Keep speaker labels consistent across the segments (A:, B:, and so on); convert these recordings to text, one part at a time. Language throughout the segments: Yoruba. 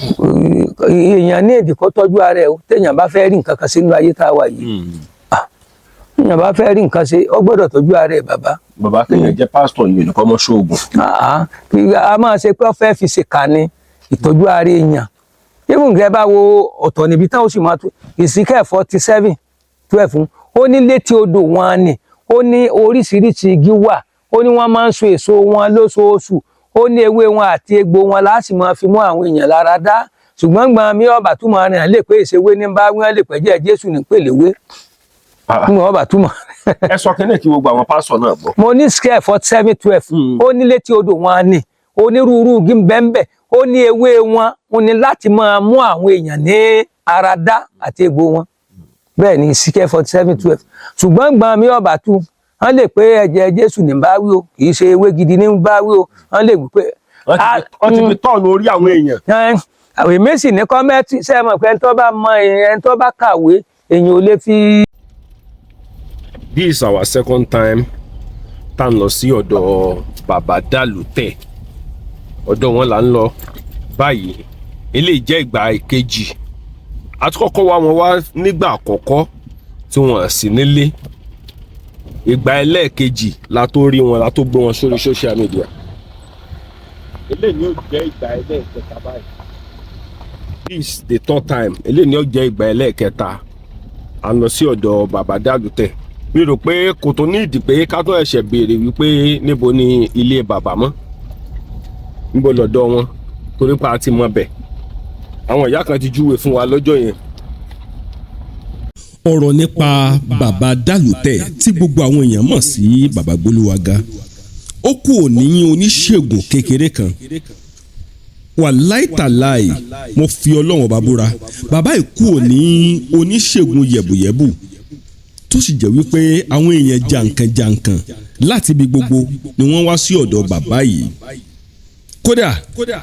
A: Èèyàn ní èdè kó tọ́jú ara ẹ̀ o. Téèyàn bá fẹ́ rí nǹkan kan sínú ayé tá a wà yìí, téèyàn bá fẹ́ rí nǹkan ṣe, ó gbọ́dọ̀ tọ́jú ara ẹ̀, bàbá.
B: Bàbá, kéèyàn jẹ́ pásítọ̀ yìí nìkan mọ́ ṣoògùn?
A: Ah, a máa ṣe pé ó fẹ́ fi ṣèkà ni. Ìtọ́jú ara èèyàn, even kẹ́ bá wo ọ̀tọ̀ níbi táwọn sì máa tó Ezekiel 47:12, ó ní létí odò wọn ni, ó ní oríṣiríṣi igi wà, ó ní wọ́n máa ń so èso wọn lóṣooṣù, ó ní ewé wọn àti egbò wọn láti máa fi mú àwọn èèyàn lára dá. Ṣùgbọ́n gbọ́n mi ọba túmọ̀ rìn lè pé ìṣèwé ní bá wọn lè pẹ́jẹ́ Jésù ní pèléwé ní ọba túmọ̀.
B: Ẹ sọ kí ní kí gbogbo àwọn pásítọ̀ náà gbọ́.
A: Mo ní Ezekiel 47:12, ó ní létí odò wọn ni onírúurú igi ń bẹ ń bẹ, ó ní ewé wọn ó ní láti máa mú àwọn èèyàn ní ara dá àti egbò wọn. Bẹ́ẹ̀ ni Ezekiel 47:12. Ṣùgbọ́n gbọ́n mi ọba tú wọ́n lè pé ẹ̀jẹ̀ Jésù ní bá wí o, kì í ṣe ewé gidi ní bá wí o. Wọ́n lè wí pé
B: Wọ́n ti fi tọ́ọ̀nù orí àwọn èèyàn.
A: Àwọn èmi sì ní comment ṣe é mọ̀ pé ẹni tó bá mọ, ẹni tó bá kàwé, èèyàn ò lè fi.
B: This is our second time tá ń lọ sí ọ̀dọ̀ bàbá Dàlútẹ̀. Ọ̀dọ̀ wọn là ń lọ báyìí. Eléyìí jẹ́ ìgbà ìkejì. A tún kọ́kọ́ wá wọn wá nígbà àkọ́kọ́ tí wọ́n sì nílé. Ìgbà ẹlẹ́ẹ̀kejì la tó rí wọn, la tó gbé wọn sórí social media. Eléyìí ni ó jẹ́ ìgbà ẹlẹ́ẹ̀kẹta báyìí. This is the third time. Eléyìí ni ó jẹ́ ìgbà ẹlẹ́ẹ̀kẹta a lọ sí ọ̀dọ̀ bàbá Dàlútẹ̀. Mi rò pé kò tó ní ìdí pé ká tó ẹ̀ṣẹ̀ béèrè wípé níbo ni ilé bàbá mọ́, níbo lọ́dọ̀ wọn, torí pa á ti mọ bẹ̀. Àwọn ìyá kan ti júwe fún wa lọ́jọ́ yẹn.
C: Ọ̀rọ̀ nípa bàbá Dàlútẹ̀ tí gbogbo àwọn èèyàn mọ̀ sí Bàbá Gbólúwaga, ó kù òní oníṣègùn kékeré kan. Wàláìtàláì, mo fi Ọlọ́run Ọba búra, bàbá yìí kù òní oníṣègùn yẹ̀bùyẹ̀bù tó sì jẹ́ wípé àwọn èèyàn jàǹkànjàǹkàn láti ibi gbogbo ni wọ́n wá sí ọ̀dọ̀ bàbá yìí. Kódà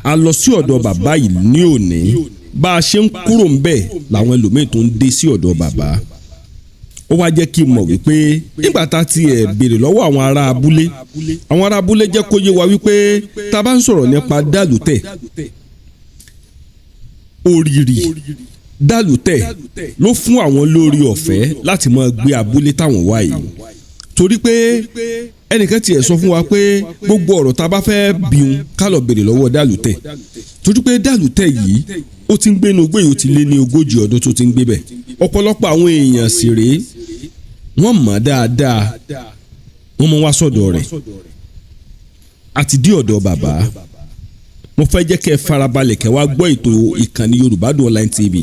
C: a lọ sí ọ̀dọ̀ bàbá yìí ní òní, bá a ṣe ń kúrò ń bẹ̀ làwọn ẹlòmíín tó ń dé sí ọ̀dọ̀ bàbá. Ó wá jẹ́ kí n mọ̀ wípé nígbà tá a ti ẹ̀ béèrè lọ́wọ́ àwọn ará abúlé, àwọn ará abúlé jẹ́ kó yé wa wípé tá a bá ń sọ̀rọ̀ nípa Dàlútẹ̀, Òrìrì Dàlútẹ̀ ló fún àwọn lórí ọ̀fẹ́ láti máa gbé abúlé táwọn wá yìí, torí pé ẹnìkan tiẹ̀ sọ fún wa pé gbogbo ọ̀rọ̀ tá a bá fẹ́ bíun, ká lọ béèrè lọ́wọ́ Dàlútẹ̀, torí pé Dàlútẹ̀ yìí, ó ti ń gbénu gbé yìí, ó ti lé ní 40 ọdún tó ti ń gbé bẹ̀. Ọ̀pọ̀lọpọ̀ àwọn èèyàn sì rèé, wọ́n mọ̀ dáadáa, wọ́n mọ̀ wá sọ́dọ̀ rẹ̀. Àti dí ọ̀dọ̀ bàbá. Mo fẹ́ jẹ́ kẹ́ ẹ farabalẹ̀ kẹ́ wá gbọ́ ètò ìkànnì Yorùbá Dùn Online TV.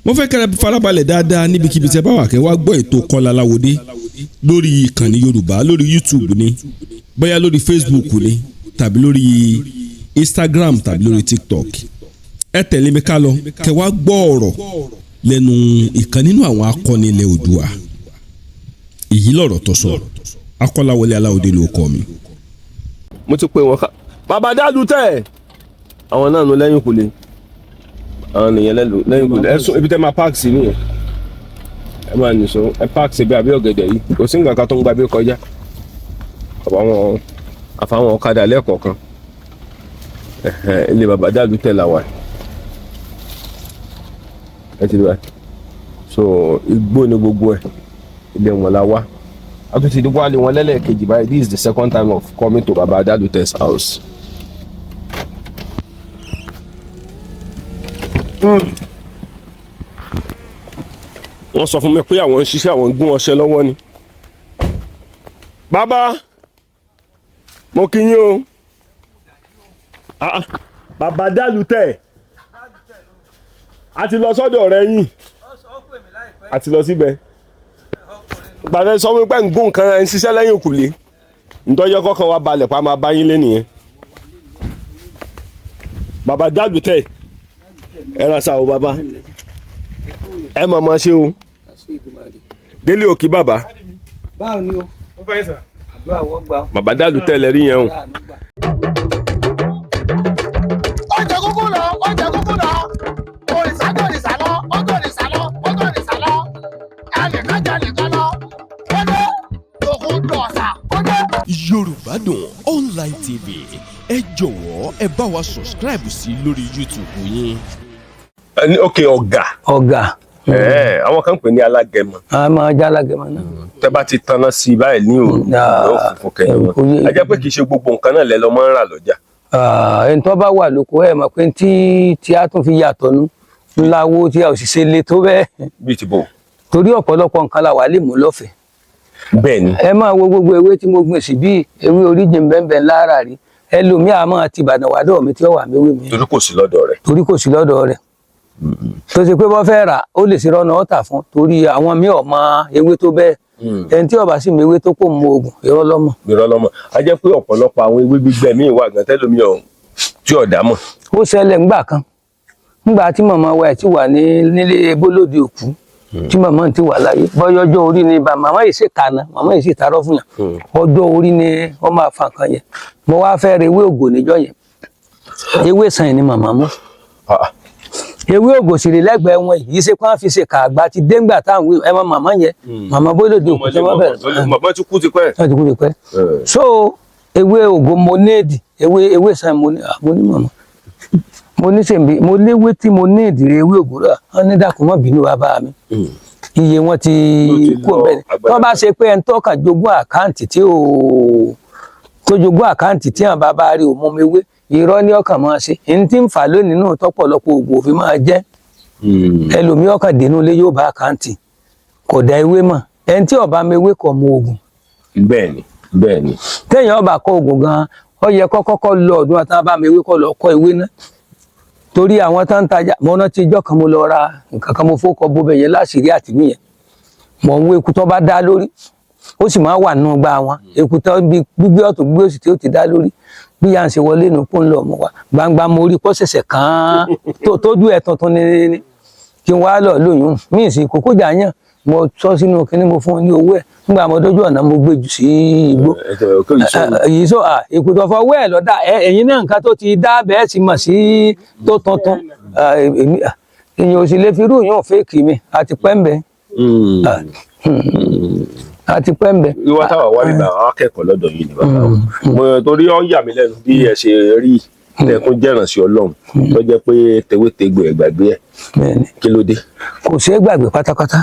C: Mo fẹ́ kẹ́ ẹ farabalẹ̀ dáadáa níbikíbi tẹ́ bá wà, kẹ́ wá gbọ́ ètò Kọ́lá Aláwọ̀dé lórí ìkànnì Yorùbá, lórí YouTube ni, bóyá lórí Facebook ni, tàbí lórí Instagram, tàbí lórí TikTok. Ẹ tẹ̀lé mi ká lọ kẹ́ wá gbọ́ ọ̀rọ̀ lẹ́nu ìkan nínú àwọn akọni ilẹ̀ Oòduà. Èyí lọ̀rọ̀ tó sọ. Akọ́láwọlé Aláwọ̀dé ló kọ́ mi.
B: Mo ti pè wọ́n ká bàbá Dàlútẹ̀. Àwọn náà nù lẹ́yìn kùlé, àwọn nìyẹn lẹ́yìn kùlé. Ẹ sún ibi tẹ́ máa park sí nìyẹn. Ẹ máa nìṣó, ẹ park síbi àbí ọ̀gẹ̀dẹ̀ yìí. Kò sí nǹkan kan tó ń gba bí kọjá àfàwọn àfàwọn ọ̀kadà lẹ́ẹ̀kọ̀ọ̀kan. Ilé bàbá Dàlútẹ̀ là wà. Ẹ ti rí báyìí. So igbó ni gbogbo ẹ. Ilé wọn la wá. A tún ti wálé wọn lẹ́lẹ́kejì báyìí. This is the second time of coming to Baba Dàlútẹ̀'s house. Wọ́n sọ fún mi pé àwọn ń ṣiṣẹ́, àwọn ń gún ọṣẹ lọ́wọ́ ni. Bàbá, mo kí yín o. Ah, ah, Bàbá Dàlútẹ̀, a ti lọ sọ́dọ̀ ọ̀rẹ́ yín, a ti lọ síbẹ̀. Gbàdé sọ wípé ń gún nǹkan, ẹ̀ ń ṣiṣẹ́ lẹ́yìn òkùlé ntọ́jọ́ kọ́kàn wa balẹ̀ pa máa bá yín lé nìyẹn. Bàbá Dàlútẹ̀, ẹ ra sa o. Bàbá, ẹ mọ̀ mọ́ ṣe o. Délé òkì bàbá.
A: Báwo ni o? Àdúrà wọ́n gbà.
B: Bàbá Dàlútẹ̀ lẹ́rí yẹn o.
D: Ó jẹ kúkú lọ, ó jẹ kúkú lọ, òrìṣà gòrìṣà lọ, ó gòrìṣà lọ, ó gòrìṣà lọ, ẹnìkan jẹ nìkan lọ, ó dé òkun dọ̀sà, ó dé.
C: Yorùbá Dùn Online TV, ẹ jọ̀wọ́, ẹ bá wa. wa subscribe sí lórí YouTube yín.
B: Ní ok, ọ̀gà.
A: Ọ̀gà.
B: Àwọn kan ń pè ní alágẹmọ.
A: A máa já alágẹmọ náà.
B: Tẹ́ bá ti tanná sí i báyìí ní òru, yóò funfun kẹyìn wọn. A jẹ́ pé kì í ṣe gbogbo nǹkan náà lẹ lọ máa ń rà lọ́jà.
A: Ẹni tó bá wà lóko, ẹ mọ̀ pé tí a tún fi yàtọ̀ nu ńlá wo tí a ò sì ṣe le tó bẹ́ẹ̀.
B: Bíi ti bò.
A: Torí ọ̀pọ̀lọpọ̀ nǹkan la wà lè mú lọ́fẹ̀ẹ́.
B: Bẹ́ẹ̀ ni.
A: Ẹ máa wo gbogbo ewé tí mo gbìn sí, bí ewé oríjìn bẹ́ẹ̀ lára rí, ẹlòmíì á máa ti Ìbàdàn wàdọ̀ mi tí ó wà méwé mi.
B: Torí kò sí lọ́dọ̀ rẹ̀.
A: Torí kò sí lọ́dọ̀ rẹ̀, tó ṣe pé bọ́ fẹ́ rà, ó lè ṣe rọ́nà ọ̀tà fún, torí àwọn míì ò mọ ewé tó bẹ́ẹ̀. Ẹni tí ó bá sì mọ ewé tó kò mọ oògùn, irọ́ lọ́mọ.
B: Irọ́ lọ́mọ. A jẹ́ pé ọ̀pọ̀lọpọ̀ àwọn ewé gbígbẹ míì wà gan tẹ́lómi ọ̀hún tí ọ̀dà mọ̀.
A: Ó ṣẹlẹ̀ ńgbà kan, ńgbà tí màmá wa ẹ̀ ti wà ní nílé bólódì òkú, tí màmá ti wà láyé, bọ́yọ́ ọjọ́ orí ni bá màmá yìí sì kàná, màmá yìí sì tarọ́ fún yàn, ọjọ́ orí ni wọ́n máa fa nǹkan yẹn. Mo wá fẹ́ ra ewé ògò níjọ́ yẹn, ewé sàn ni màmá mú. Ewé ògò sì rí lẹ́gbẹ̀ẹ́ wọn yìí, ṣe pé wọ́n fi ṣe kàgbá ti déngbà táwọn ẹ mọ màmá yẹn, màmá bólódì òkú tí wọ́n bẹ̀rẹ̀.
B: Màmá ti kú ti pẹ́.
A: Wọ́n ti kú ti pẹ́. So ewé ògò mo néèdì, ewé sàn mo ní. Mo ní màmá, mo ní sèǹbì, mo léwé tí mo ní ìdìrẹ ewé ògò rà. Wọ́n ní dákun, mọ́ bínú bàbá mi, iye wọn ti kú ọbẹ ni. Tó bá ṣe pé ẹni tó kàn jogún àkáǹtì tí ò tó jogún àkáǹtì tí àwọn bàbá rí ò mú mi wé, irọ́ ní ọkàn máa ṣe ní tí ń fà lónìí náà, tọ́pọ̀lọpọ̀ oògùn òfin máa jẹ́. Ẹlòmíì ọkàn dénú ilé, yóò bá àkáǹtì, kò dá ewé mọ̀. Ẹni tí ó bá mewé kò mọ oògùn.
B: Bẹ́ẹ̀ni, bẹ́ẹ̀ni.
A: Téèyàn ọba kọ oògùn gan, ó yẹ kọ́kọ́ lọ ọdún àtàwọn bá mewé, kọ́ lọ kọ́ ewé náà, torí àwọn tó ń tajà. Mo rántí ijọ́ kan, mo lọ ra nǹkan kan, mo fọkọ bóbẹ yẹn láṣìírí àtìmí yẹn. Mọ̀ ń wo eku tó bá dá lórí, ó sì máa wà nínú gbá wọn, eku tó ń bí gbígbé ọ̀tún gbígbé òsì tí ó ti dá lórí. Bí yà ń ṣe wọlé nù kó ń lọ mọ̀ wá gbangba, mo rí pọ́ ṣẹ̀ṣẹ̀ kàn án tójú ẹ̀ tuntun ní kí n wá lọ lóyún mí ìsìn kókó jà yàn. Mo sọ sínú kinní, mo fún un ní owó ẹ̀. Nígbà mo dójú ọ̀nà, mo gbé jù sí igbó èyí sọ èkó tó fọwọ́ ẹ̀ lọ́dà. Ẹ̀yìn náà, nǹkan tó ti dá bẹ́ẹ̀ sì mọ̀ sí tó tuntun, èyàn ò sì lè fi irú yóò fake mi. Àti pẹ́ńbẹ́, àti pẹ́ńbẹ́.
B: Wíwá táwa wá nígbà àwọn akẹ́kọ̀ọ́ lọ́dọ̀ yìí ni bàbá mo, torí ó yà mí lẹ́nu bí ẹ ṣe rí tẹkún jẹ́ràn sí Ọlọ́run, tó jẹ́ pé tewétegbò ẹ̀ gbàgbé ẹ̀. Kí ló dé?
A: Kò ṣeé gbàgbé pátápátá.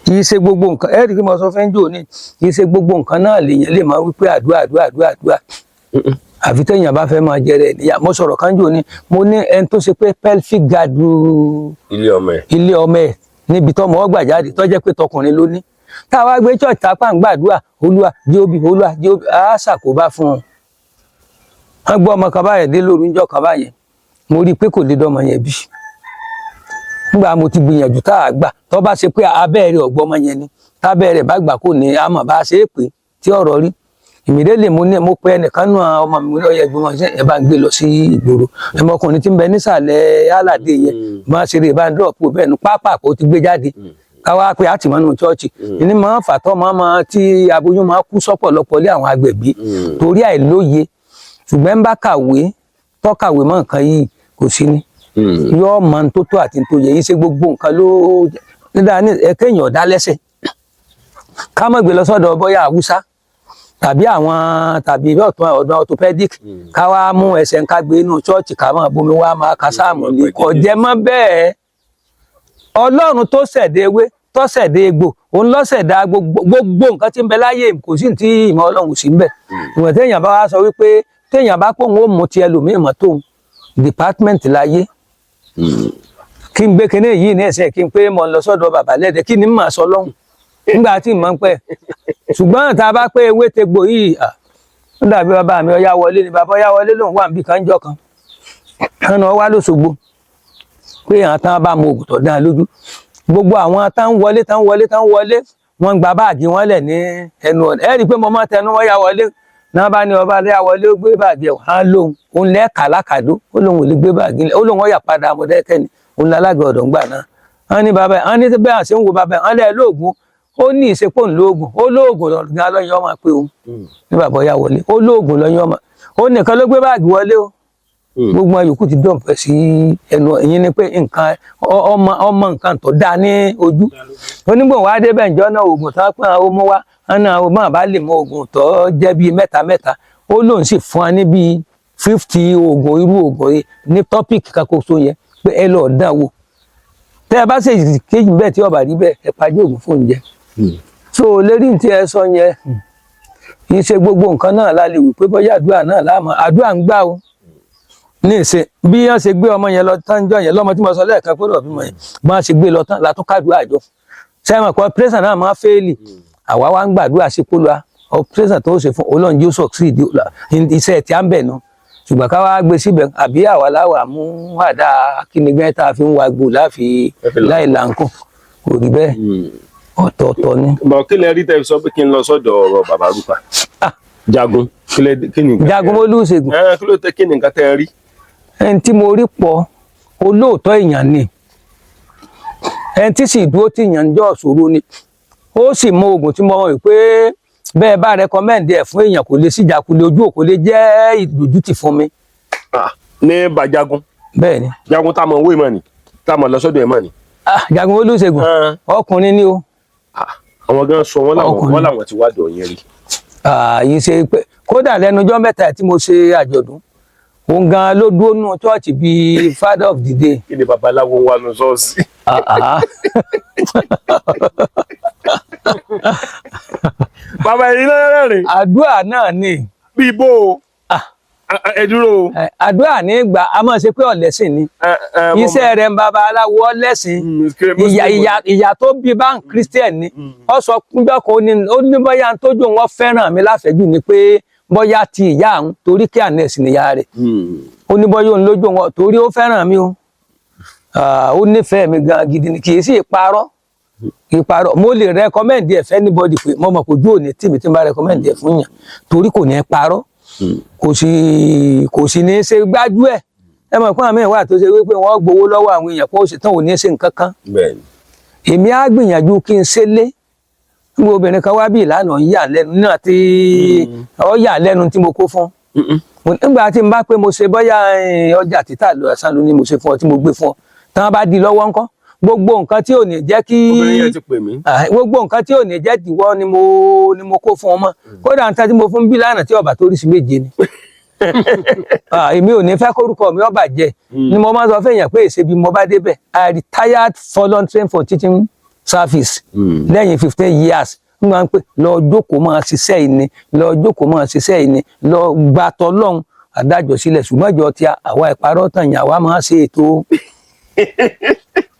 A: Kì í ṣe gbogbo nǹkan ẹ rí i kí mo sọ fẹ́ ń jò ní, kì í ṣe gbogbo nǹkan náà lèèyàn lè máa wí pé àdúrà, àdúrà, àdúrà, àdúrà, àfi téèyàn bá fẹ́ máa jẹrẹ níyà. Mo sọ̀rọ̀ kan jò ní, mo ní ẹni tó ṣe pé pelvic girdle
B: ilé ọmọ ẹ̀,
A: ilé ọmọ ẹ̀ níbi tọ́mọ ọgbà jáde, tó jẹ́ pé tọkùnrin ló ní, táwa gbé church tápà ń gbàdúrà, Olúwa jẹ́ òbí, Olúwa jẹ́ òbí, á ṣàkóbá fún un. Wọ́n gbọ́ ọmọ kan báyẹn dé lóru ńjọ́ kan báyẹn, mo rí i pé kò lè dọ́mọ yẹn bí. Nígbà mo ti gbìyànjú tá a gbà, tó bá ṣe pé abẹ́rẹ́ ọ̀gbọ́mọ yẹn ni, tábẹ́rẹ́ bá gbà, kò ní àmọ́ bá a ṣe é pé tí ọ̀rọ̀ rí ìmìlélè. Mo ní mo pe ẹnìkan nù ọmọ mi ní ọyẹ ìgbìmọ̀ ṣe ẹ bá ń gbé lọ sí ìgboro, ẹmọkùnrin tí ń bẹ nísàlẹ̀ aládé yẹn, máa ṣeré bá ń dọ̀pọ̀ bẹ́ẹ̀ nu pápá kó ti gbé jáde, káwá pé àtìmọ́nù chọ́ọ̀chì ní máa ń fàtọ́ máa tí aboyún máa kú sọ́pọ̀lọpọ̀ lé àwọn agbẹ̀bí torí àìlóye. Ṣùgbọ́n ń bá kàwé, tọ́kàwé mọ́ nǹkan yìí, kò sí ní yóò mọ tó tó àti tó yẹ. Yìí ṣe gbogbo nǹkan ló nígbà ní kéèyàn ọ̀dá lẹ́sẹ̀, ká má gbé lọ sọ́dọ̀ bóyá Haúsá tàbí àwọn tàbí ọ̀tún ọ̀dọ̀ orthopedic, ká wá mú ẹsẹ̀ ń ká gbé inú chọ́ọ̀chì, ká máa bomi wá, máa ka sáàmù ní kò jẹ́ mọ́ bẹ́ẹ̀. Ọlọ́run tó ṣẹ̀dá ewé, tó ṣẹ̀dá egbò, òun ló ṣẹ̀dá gbogbo nǹkan tí ń bẹ láyé. Kò sí tí ìmọ̀ Ọlọ́run sí ń bẹ. Ìwọ̀n téèyàn bá wá sọ wípé téèyàn bá pòun ó mú ti ẹlòmíì mọ́ tóun department láyé, kí n gbé kinní yìí ní ẹsẹ̀, kí n pé mo lọ sọ́dọ̀ bàbá lẹ́dẹ̀, kí ni mà sọ lọ́hùn nígbà tí mò ń pẹ́? Ṣùgbọ́n tá a bá pé ewé tegbò yìí, ó dàbí bàbá mi ọyá wọlé ni. Bàbá ọyá wọlé lòun wà níbi kan jọ kan ọ̀nà wá lóṣogbo, pé àwọn tán bá mọ ògùn tó dá lójú, gbogbo àwọn tán ń wọlé, tán ń wọlé, tán ń wọlé, wọ́n ń gba báàgì wọn lẹ̀ ní ẹnu ọ̀nà. Ẹ rí i pé mo máa tẹnu wọ́n yá wọlé náà, bá ní ọba yá wọlé, ó gbé báàgì ẹ̀ á lóhun òun lẹ́ẹ̀ka lákàdó, ó lóun ò lè gbé báàgì lẹ̀, ó lóun ọ̀yà padà. Mọ̀dẹ́kẹ́ ni òun lálága ọ̀dọ̀ ń gbà náà. Wọ́n ní bàbá ẹ̀, wọ́n ní bẹ́ẹ̀ àṣẹ ń wo bàbá ẹ̀, wọ́n lẹ́ lóògùn, ó ní ìsepò ńlóògùn, ó lóògùn gan lọ́yìn ọmọ pé òun ní bàbá ọ̀yà wọlé, ó lóògùn lọ́yìn ọmọ, ó nìkan ló gbé báàgì wọlé o, gbogbo ayòkú ti dọ̀pẹ̀ sí ẹnu. Ìyẹn ni pé nǹkan ọmọ ọmọ nǹkan tó dáa ní ojú onígbò wa débẹ̀ ǹjọ́ náà, oògùn tó pọ́n ó mú wá ọ̀nà ọmọ bá lè mọ oògùn tó jẹ́ bíi mẹ́ta mẹ́ta, ó lóun sì fún wa ní bíi 50 oògùn, irú oògùn yìí ní topic kakoso yẹn, pé ẹ lọ dán wò. Tẹ́ ẹ bá ṣe kejì bẹ́ẹ̀ tí ó bá rí bẹ́ẹ̀, ẹ pàjẹ́ oògùn fún oúnjẹ. So lérí tí ẹ sọ yẹn, kì í ṣe gbogbo nǹkan náà la lè wí pé bóyá àdúrà náà láàmú. Àdúrà ń gbà o. Ní ìsìn, bí wọ́n ṣe gbé ọmọ yẹn lọ tán jọ yẹn, lọ́mọ tí mo sọ lẹ́ẹ̀kan pé lọ́ọ́ bímọ yẹn, bí wọ́n ṣe gbé lọ tán la tún kádùá àjọ sẹ́wọ̀n kan. Operation náà máa fail. Àwa wá ń gbàdúrà sí kólúwa, operation tó ṣe fún Ọlọ́run yóò succeed, iṣẹ́ tí a ń bẹ̀ nu. Ṣùgbọ́n ká wá gbé síbẹ̀, àbí àwa láwà mú àdá kínigbẹ́ tá a fi ń wa gbò láfi láì láǹkùn, kò rí bẹ́ẹ̀, ọ̀tọ̀ọ̀tọ̀ ni.
B: Bọ̀ kí lẹ rí tẹ́ fi sọ pé kí n lọ sọ́dọ̀ ọ̀rọ̀ bàbá Rúpa Jagun? Kí lẹ kí ni nǹkan tẹ́
A: Jagun mólú ṣègùn.
B: Ẹ kí ló tẹ, kí ni nǹkan tẹ́ rí?
A: Ẹni tí mo rí pọ̀. Olóòótọ́ èèyàn ni, ẹni tí sì dúró tí èèyàn ń jọ ṣòro ni. Ó sì mọ oògùn tí mo mọ̀ pé bẹ́ẹ̀ bá recommend ẹ̀ fún èèyàn, kò lè síjàkulẹ̀ ojú, kò lè jẹ́ ìdójútì fún mi.
B: Ah, ní bàjagun?
A: Bẹ́ẹ̀ ni.
B: Jagun tá a mọ̀ owó ìmọ̀ ni, tá a mọ̀ lọ sọ́dọ̀ ẹ̀ mọ̀ ni.
A: Ah, Jagun olóṣègùn, ọkùnrin ni o.
B: Ah, àwọn gan sọ wọn làwọn
A: Ọkùnrin.
B: wọn làwọn ti wá dọ̀ yẹn rí.
A: Ah, yìí ṣe pé kódà lẹ́nu ọjọ́ mẹ́ta tí mo ṣe àjọ̀dún, òun gan ló dúró nù church bíi father of the day.
B: Kí ni babaláwo ń wá nu ṣọ́ọ̀ṣì?
A: Ah, ah.
B: Bàbá, ẹ̀yin náà rẹ́rìn.
A: Àdúrà náà ni.
B: Bí bó o?
A: Ah.
B: Ẹ dúró o.
A: Àdúrà ní gbà, a máa ṣe pé ọ̀lẹ́sìn ni.
B: Ẹ, mo
A: Iṣẹ́ rẹ̀ ń babaláwo, ọlẹ́sìn. Ìyá ìyá ìyá tó bí bá ń Christian ni. Ó sọ kúnjọ́ kan, ó ní bóyá tójú wọn fẹ́ràn mi láfẹ̀jù ni pé bóyá ti ìyá àwọn, torí kí ànẹ́sì níyà rẹ̀. Ó ní bóyá òun lójú wọn torí ó fẹ́ràn mi o. Ah, ó nífẹ̀ẹ́ mi gan gidi ni, kì í sì parọ́, kì í parọ́. Mo lè recommend ẹ̀ fẹ́ anybody pé mo mọ̀ kó ojú òní tìmí tí n bá recommend ẹ̀ fún yàn, torí kò ní parọ́, kò sì ní í ṣe gbájú ẹ̀. Ẹ mọ̀ pé àmì ìwà tó ṣe wípé wọ́n gbowó lọ́wọ́ àwọn èèyàn kó sì tán, ò ní ṣe nǹkan kan.
B: Bẹ́ẹ̀ni.
A: Èmi á gbìyànjú kí n ṣe lé nígbà obìnrin kan wá bí ìlànà ń yà lẹ́nu náà tí ọ yà lẹ́nu tí mo kó fún. Nígbà tí n bá pé mo ṣe bóyá ọjà títà lọ ẹ̀sán ló ní mo ṣe fún ọ tí mo gbé fún ọ, tí wọ́n bá di lọ́wọ́ ńkọ́? Gbogbo nǹkan tí ò ní jẹ́ kí
B: Obìnrin yẹn ti pè mí.
A: Ah, gbogbo nǹkan tí ò ní jẹ́ tìwọ́ ni mo kó fún ọ mọ́. Kódà nǹkan tí mo fún bí lánàá tí ọba tó rí sí méje ni. Ah, èmi ò ní fẹ́ kórúkọ mi ó bàjẹ́ ni. Mo máa ń sọ fún èèyàn pé èsè bí mo bá débẹ̀, I retired volunteering for teaching service lẹ́yìn 15 years. N máa ń pè lọ jókòó máa ṣiṣẹ́ yìí ni, lọ jókòó máa ṣiṣẹ́ yìí ni, lọ gbà tọ́lọ́hún adájọ́ sílẹ̀. Ṣùgbọ́n ìjọ tí àwa ìparọ́ tàn yàn, àwa máa ṣe ètò,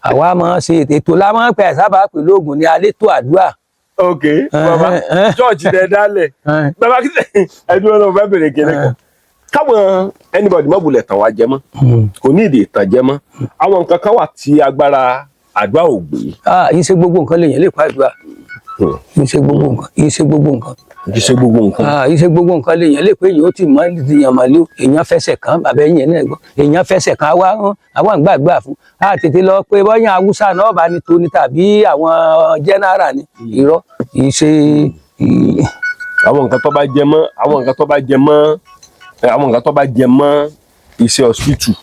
A: àwa máa ṣe ètò la máa ń pè sábà pè lóògùn ní alẹ́ tó àdúrà.
B: Ok, bàbá, church tẹ dálẹ̀, bàbá, kí ẹdun ọ̀nà fẹ́ bèrè kiri kan. Káwọn anybody má bulẹ̀ tàn wá jẹ mọ́, kò ní ìdí ìtàn jẹ mọ́. Àwọn nǹkan kan wà tí agbára àdúrà ò gbé.
A: Ah, yìí ṣe gbogbo nǹkan lèèyàn lè pa àdúrà. Yìí ṣe gbogbo nǹkan, yìí ṣe gbogbo nǹkan.
B: Kì í ṣe gbogbo nǹkan.
A: Ah, yìí ṣe gbogbo nǹkan lèèyàn lè pé èèyàn ó ti mọ èèyàn màlúù, èèyàn fẹsẹ̀ kan bàbá ẹ̀yìn náà gbọ́, èèyàn fẹsẹ̀ kan wá àwọn àgbààgbà fún a tètè lọ pé bọ́yá Haúsá náà bá ní tóní tàbí àwọn general ni. Irọ́, yìí ṣe.
B: Àwọn nǹkan tó bá jẹ mọ́ iṣẹ́ hospital,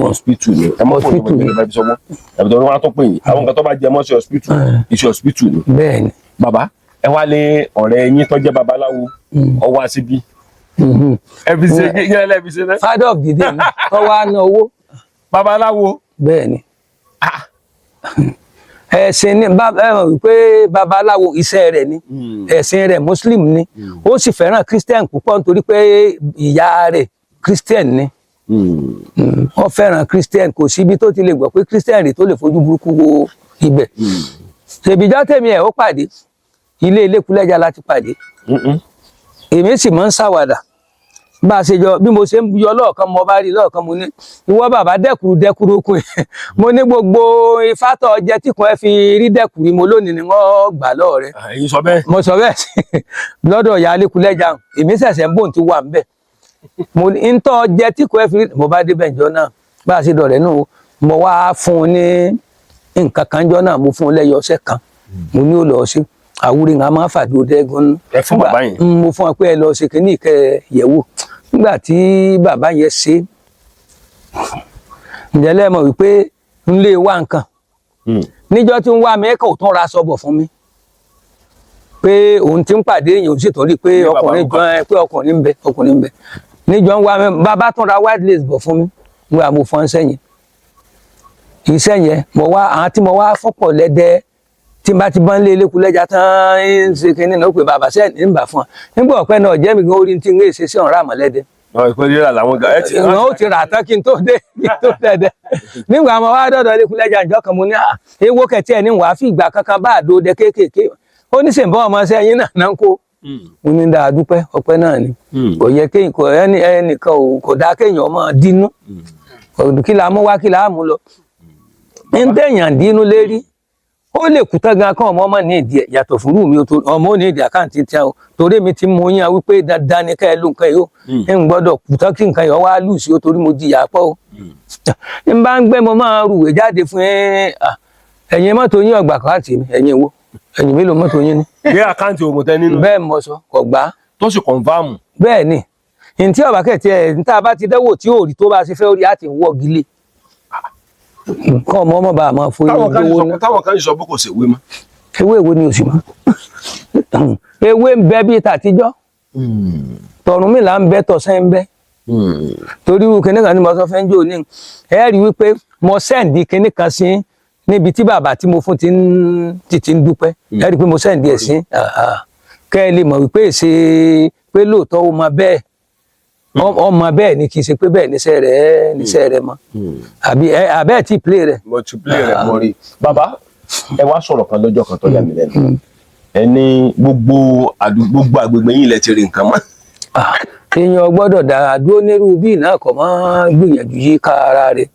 B: hospital ni ẹ mọ fún
A: Hospital
B: ìjọba
A: ni.
B: ìjọba ìbísọmọ ẹbí tó wọn tó pè yín. Àwọn nǹkan tó bá jẹ mọ́ iṣẹ́ hospital, iṣẹ́ hospital ni.
A: Bẹ́ẹ̀ ni.
B: Bàbá, ẹ wá lé ọ̀rẹ́ yín tó jẹ́ babaláwo, ó wá síbí. Ẹ fi ṣe kí ẹ fi ṣe náà?
A: Father of the day ni tó wá ná owó.
B: Babaláwo?
A: Bẹ́ẹ̀ ni, ẹ̀sìn ni. Ẹ mọ̀ wípé babaláwo, iṣẹ́ rẹ̀ ni, ẹ̀sìn rẹ̀ Muslim ni. Ó sì fẹ́ràn Christian púpọ̀ nítorí pé ìyá rẹ̀ Christian ni. Ó fẹ́ràn Christian. Kò síbi tó ti lè gbọ́ pé Christian rè tó lè fojú burúkú wo ibẹ̀. Ṣèbíjọ́ tèmi ẹ̀ ó pàdé ilé Ilékulẹ́jà láti pàdé. Èmi sì máa ń ṣàwàdà bá a ṣe jọ. Bí mo ṣe ń yọ lọ́ọ̀kan, mo bá rí lọ́ọ̀kan, mo ní, "Ìwọ bàbá dẹ́kuru dẹ́kuru okùn." Mo ní gbogbo ifá tó jẹ tí kan ẹ fi rí dẹ́kuru, mo lónìí ni wọ́n gbà lọ́ọ̀ rẹ̀.
B: Ẹ̀yin sọ bẹ́ẹ̀?
A: Mo sọ bẹ́ẹ̀ lọ́dọ̀ ìyá Ilékulẹ́jà. Èmi ṣẹ̀ṣẹ̀ ń bò tí wà ń bẹ̀. Mo ní ń tọ́ jẹ tí kò ẹ fi rí. Mo bá débẹ̀ ìjọ náà, bá a ṣe dọ̀rẹ́ nù, mo wá fún un ní nǹkan kan jọ náà. Mo fún un lẹ́yọ ọṣẹ kan, mo ní ó lọ sí àwúrí ńlá máa fàdúró dẹ́gun.
B: Ẹ fún bàbá yẹn?
A: Mo fún ọ pé ẹ lọ ṣe kínní ìkẹ yẹ̀wò. Nígbà tí bàbá yẹn ṣe, ǹjẹ́ lẹ́mọ̀ wípé ń lé wá nǹkan níjọ́ tí ń wá mi kò tún ra sọ́bọ̀ fún mi pé òun ti ń pàdé èèyàn, òun sì tún rí i pé
B: Ní bàbá
A: ọkùnrin
B: Rúkà.
A: gan pé ọkùnrin ń bẹ, ọkùnrin ń bẹ. Níjọ ń wá mi, bàbá tún ra white lace bọ̀ fún mi nígbà mo fọ́n sẹ́yìn iṣẹ́ yẹn. Mo wá àwọn tí mo wá fọ́pọ̀ lẹ́dẹ́ tí n bá ti bá ń lé eléku lẹ́jà tán, ń ṣe kínní náà, ó pè bàbá sẹ́yìn ń bà fún wa nígbà ọ̀pẹ náà jẹ́ mi gan orí tí ń ṣe sí ọ̀rá àmọ́lẹ́dẹ́.
B: Ọ̀ ìpè rírà làwọn gan ẹ ti.
A: Ìwọ̀n ó ti rà tán kí n tó dé, kí n tó dẹ̀dẹ̀. Nígbà mo wá dọ̀dọ̀ eléku lẹ́jà ìjọ kan, mo ní à ewo kẹ̀tí ẹ̀ ní wàá fi ìgbà kankan bá àdó dẹ kéékèèké. Ó ní sèǹbọ́ ọmọ sẹ́yìn náà náà ń kó. Mo ní dáa, dúpẹ́, ọpẹ́ náà ni. Kò yẹ kéèyàn kò ẹni ẹnìkan ò kò dáa kéèyàn máa dínú. Kí la mú wá, kí la mú lọ, ń tẹ̀yàn dínú lérí, ó lè kú tán gan kán ọmọ ọmọ ní ìdí ẹ̀ yàtọ̀ fún rú mi ó tó ọmọ ò ní ìdí account tí a o, torí mi ti mú yín wípé dandan ni ká ẹ ló nǹkan yìí ó ń gbọ́dọ̀ kú tán kí nǹkan yìí ó wá lù sí o, torí mo jìyà pọ̀ o. N bá ń gbé, mo máa rúwèé jáde fún ẹ. Ẹ̀yin mọ́tò yín ọgbà káàtì mi, ẹ̀yin wo, ẹ̀yin mélòó mọ́tò yín ni?
B: Gbé account oògùn tẹ nínú.
A: Bẹ́ẹ̀ mo sọ, kò gbà.
B: Tó sì confirm.
A: Bẹ́ẹ̀ ni, ntí ọ̀bà kẹ̀tì ẹ̀ níta bá ti dẹ́wò tí ò rí tó bá ṣe fẹ́ rí, àti wọ́gi lé nǹkan ọmọ ọmọ bá a máa fún
B: Táwọn kan
A: yín
B: sì
A: lówó
B: sọ
A: ná.
B: Táwọn kan sì sọ pé kò ṣèwé mọ́.
A: Ewé wo ni òsì mọ́? Ewé ń bẹ bíi tàtijọ́, tọ̀rúnmìlà ń bẹ, tọ̀sán ń bẹ, torí irú kinní kan ní mo sọ fẹ́ ń jò ní ẹ rí wípé mo send kinní kan sí níbi tí bàbá tí mo fún ti ń ti ń dúpẹ́. Ẹ rí i pé mo send ẹ̀ sí kẹ́ ẹ lè mọ̀ wípé ṣe pé lóòótọ́ ó mọ bẹ́ẹ̀, ọmọ bẹ́ẹ̀ ni, kì í ṣe pé bẹ́ẹ̀ níṣẹ́ rẹ̀ mọ́ àbí ẹ àbẹ́ẹ̀ tí play rẹ̀.
B: Mo ti play rẹ̀, mo rí. Bàbá, ẹ wá sọ̀rọ̀ kan lọ́jọ́ kan tó yà mí lẹ́nu. Ẹ ní gbogbo àdúgbò, gbogbo àgbègbè yín lẹ ti rí nǹkan mọ́.
A: Ah, èèyàn gbọ́dọ̀ dára dúró nírú bíi náà kò mọ́ gbìyànjú yí ká ara rẹ̀.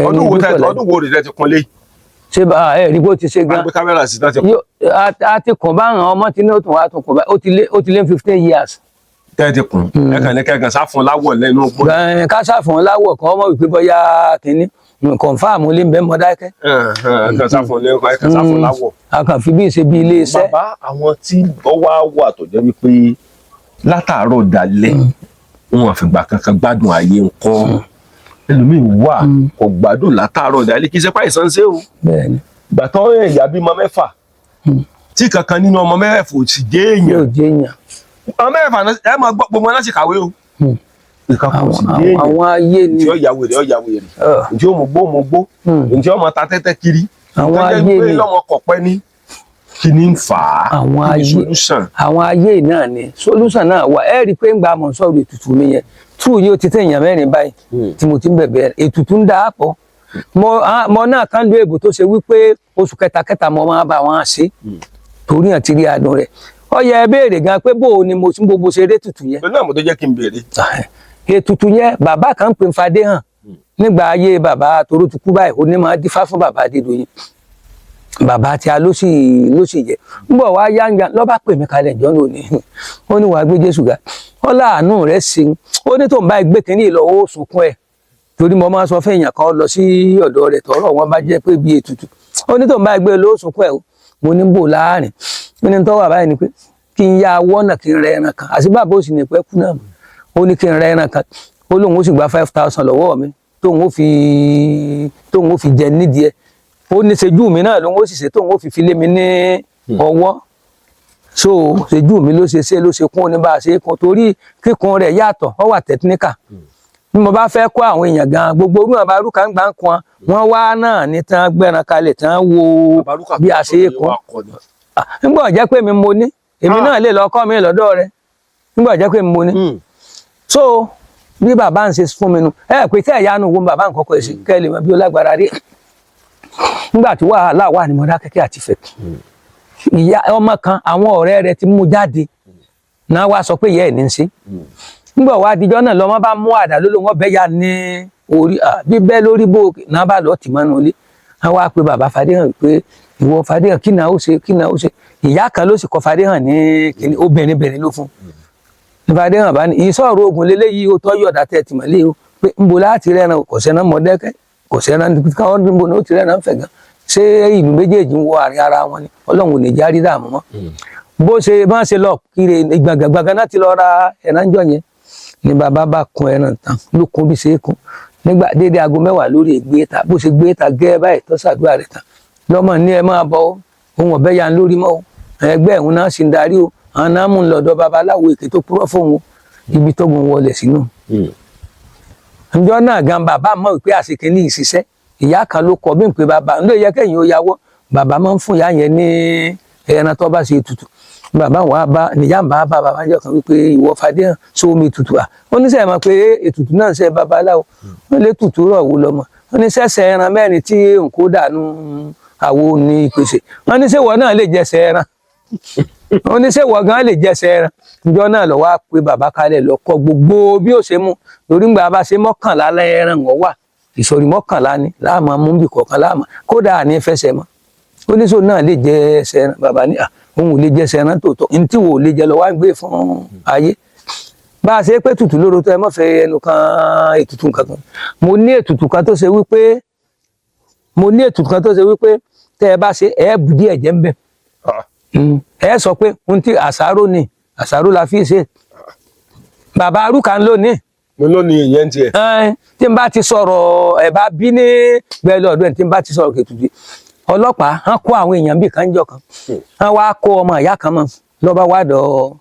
B: Ọdún wo tẹ
A: Ẹni
B: ọdún wo rẹ ti kunlé?
A: Ṣé bá ẹ rí bó ti ṣe gan?
B: Gbé kámẹ́rà sí tán ti kún.
A: A ti kàn bá àwọn ọmọ tí ní ó tún wá tún kàn bá, ó ti lé 15 years.
B: Tẹ́ ti kùn, ẹ kàn ní kẹ́kàn sá fún láwọ̀ lẹ́nu pọ́.
A: Gan ká ṣàfihàn láwọ̀ kan, ọmọ wípé bóyá kínní confirm lé ń bẹ́ mọ́ dákẹ́.
B: Ẹ kàn sá fún lẹ́nu, ẹ kàn sá fún láwọ̀.
A: A kàn fi bí ṣe bí ilé iṣẹ́.
B: Bàbá, àwọn tí ó wá wà tó jẹ́ wípé látàárọ̀ dalẹ́ wọn àfìgbà kankan gbádùn ayé ńkọ́? Ẹlòmíín wà kò gbádùn látàárọ̀ dalẹ́, kì í ṣe páìsàn ṣe o.
A: Bẹ́ẹ̀ni.
B: Gbàtọ́ ìyá bímọ mẹ́fà tí kankan nínú ọmọ mẹ́fà ò sì jẹ́ èèyàn.
A: Yóò jẹ́ èèyàn.
B: Ọmọ mẹ́fà náà, ẹ máa gbọ́, gbogbo wọn láti kàwé o, ìkan kò sì jẹ́ èèyàn.
A: Àwọn ayé ni.
B: Tí ó ya wèrè, ó ya wèrè. Ǹjẹ́ ó mú gbó, mú gbó. Ǹjẹ́ ó máa ta tẹ́tẹ́ kiri.
A: Àwọn
B: Tó jẹ́
A: ayé
B: pé
A: ni.
B: lọ́mọ kọ̀pẹ́ ní kí ni ń fà á?
A: Àwọn
B: Kí ni
A: ayé.
B: solution?
A: Àwọn ayé náà ni solution náà wà. Ẹ rí i pé ń gba àmọ̀ sọ̀rọ̀ ètùtù mi yẹn tú yìí, ó ti tẹ̀ èèyàn mẹ́rin báyìí tí mo ti ń bẹ̀bẹ̀ ètùtù ń dà á pọ̀. Mo náà kán lu èbò tó ṣe wípé oṣù kẹta kẹta mo máa bá wọn ṣe, torí hàn ti rí adùn rẹ̀. Ó yẹ ẹ béèrè gan pé bó o ni mo ti ń gbogbo ṣe eré ètùtù yẹn.
B: Pẹ̀lú àmọ́ tó jẹ́ kí n béèrè.
A: Ètùtù yẹn, bàbá kan ń pè ń fadé hàn nígbà ayé bàbá toró ti kú báyìí, onímọ̀ dífá fún bàbá Adédoyin, bàbá tí a ló sì jẹ ń bọ̀ wá yáǹgà lọ́ba pè mí kalẹ̀ ìjọ lónìí. Ó ní wàá gbé Jésù ga, ó láàánú rẹ̀ sí i, ó ní tó ń bá gbé kínní lọ, ó sunkún ẹ̀, torí mo máa ń sọ fún èèyàn kan lọ sí ọ̀dọ̀ rẹ̀ tọ́rọ̀ wọn bá jẹ́ pé bí ètùtù. Ó ní tó ń bá gbé lọ, ó sunkún ẹ̀ o. Mo ní bò láàrin, ó ní tọ́wọ́ àbáyé ni pé kí n yá wọ́nà kí n rẹ ẹran kan, àti bàbá ò sì ní pẹ́ kú náà. Ó ní kí n rẹ ẹran kan, ó lóun ó sì gba 5,000 lọ́wọ́ mi tóun ó fi jẹ nídìí ẹ̀. Ó ní ṣejú mi náà lóun ó sì ṣe tóun ó fi lé mi ní ọwọ́. So ṣejú mi ló ṣe ṣe ló ṣe kún ní bá a ṣe kún, torí kíkun rẹ̀ yàtọ̀, ó wà technical. Bí mo bá fẹ́ kó àwọn èèyàn gan, gbogbo orú àbá arúkà ń gbà ń kan wọ́n wá náà ní tán gbẹran kalẹ̀ tán wo bí a ṣe é kún. Nígbà jẹ́ pé mi mo ní èmi náà lè lọ kọ́ mi lọ́dọ̀ rẹ̀, nígbà jẹ́ pé mi mo ní. So bí bàbá ń ṣe fún mi nu ẹ pé tẹ́ ẹ̀yánu wo bàbá ń kọ́kọ́ ẹ̀ sí kẹ́ ẹ lè mọ bí ó lágbára rí. Nígbà tí wàhálà wà ní Mọdákẹ́kẹ́ àti Ifẹ̀, ìyá ọmọ kan, àwọn ọ̀rẹ́ rẹ̀ ti mú jáde náà wá sọ pé ìyá ẹ̀ ní í ṣe. Nígbà wá dijọ́ náà lọ́mọ bá mú àdá ló lóun ọbẹ̀ ya ní orí bíbẹ́ lórí bó náà bá lọ́ọ́ tì mọ́nú ilé. Wọ́n wá pe bàbá Fadéhàn pé ìwọ Fadéhàn, kí náà ó ṣe, kí náà ó ṣe? Ìyá kan ló sì kọ Fadéhàn ní kíní, obìnrin bìnrin ló fún ní Fadéhàn bá ní ìsọ̀rọ̀ ogun lélẹ́yìí, ó tọ́jú ọ̀dà tẹ̀ tìmọ̀lé o, pé ńbo láti rẹ́ran? Kò sẹ́ran Mọ̀dẹ́kẹ́, kò sẹ́ran káwọn, níbo ní ó ti rẹ́ran fẹ̀ gan? Ṣé ìlú méjèèjì ń wọ àárín ara wọn ni? Ọlọ́run ò ní járí dààmú mọ́. Bó ṣe bá ṣe lọ kiri gbàgàgbàgà náà ti lọ ra ẹran jọ yẹn ni bàbá bá kun ẹran tán, ló kun bí ṣe é kun nígbà déédéé aago 10 lórí ìgbé ta. Bó ṣe gbé ta gẹ́ẹ́ báyìí tó ṣàdúrà rẹ̀ tán, lọ́mọ ní ẹ máa bọ̀ ohun ọ̀bẹ ya lórí mọ́ o, ẹgbẹ́ ẹ̀hún náà sì ń darí o, àwọn náà mú un lọ́dọ̀ babaláwo èké tó purọ́ fóun o, ibi tó gun wọlé sínú. Ǹjọ́ náà gan bàbá mọ̀ pé àsìkò ní ìṣiṣẹ́ ìyá kan ló kọ bí n pé bàbá ń lè yẹ kẹ́yìn ó yàwọ́. Bàbá máa ń fún ìyá yẹn ní ẹran tó bá ṣe ètùtù. Bàbá wa bá níyà bá bá bàbá jọ kan wípé ìwọ fadé hàn sómi ètùtù à ó ní sẹ́yìn mọ̀ pé ètùtù náà ṣe babaláwo wọ́n lé tutù rọ̀ wò lọ́mọ. Wọ́n ní sẹ́sẹ̀ ẹran mẹ́rin tí nǹkó dànù àwo ní ìpèsè. Wọ́n ní sẹ́wọ̀ náà lè jẹsẹ̀ ẹran? Wọ́n ní sẹ́wọ̀ gan lè jẹsẹ̀ ẹran? Ìjọ náà lọ wá pé bàbá kalẹ̀ lọ kọ gbogbo bí ó ṣe mú lórí ńgbà bá ṣe 11 lẹ́ẹ̀ràn wọ́n wà ìsọ̀rí 11 ni láàmú mú bì kọ̀ọ̀kan láàmú kódà ní fẹsẹ̀ mọ́. Oníṣòwò náà lè jẹ ẹsẹ̀ ẹran? Bàbá ní òun ò lè jẹ ẹsẹ̀ ẹran tòótọ́, ní tí wò ó lè jẹ lọ wá ń gbé fún ayé. Bá a ṣe pé tutù lóru tó ẹ mọ̀ fẹ́ ẹnu kan ètùtù kankan. Mo ní ètùtù kan tó ṣe wípé tẹ́ ẹ bá ṣe ẹ bù díẹ̀ jẹ́ ń bẹ̀. Ẹ sọ pé ohun tí àṣàrò ni, àṣàrò la fi ṣe. Bàbá arúkà ń lò ní.
B: Mo ló ní ìyẹn tiẹ̀.
A: Tí n bá ti sọ̀rọ̀ ẹ̀ bá bí ní gbẹ́lẹ̀ ọ̀dọ́ ẹ̀, tí n bá ti sọ̀rọ̀ kẹtùtù ọlọ́pàá hàn kó àwọn èèyàn bíi kan jọ kan, hàn wá kó ọmọ ìyá kan mọ́ lọ́ba wá dọ̀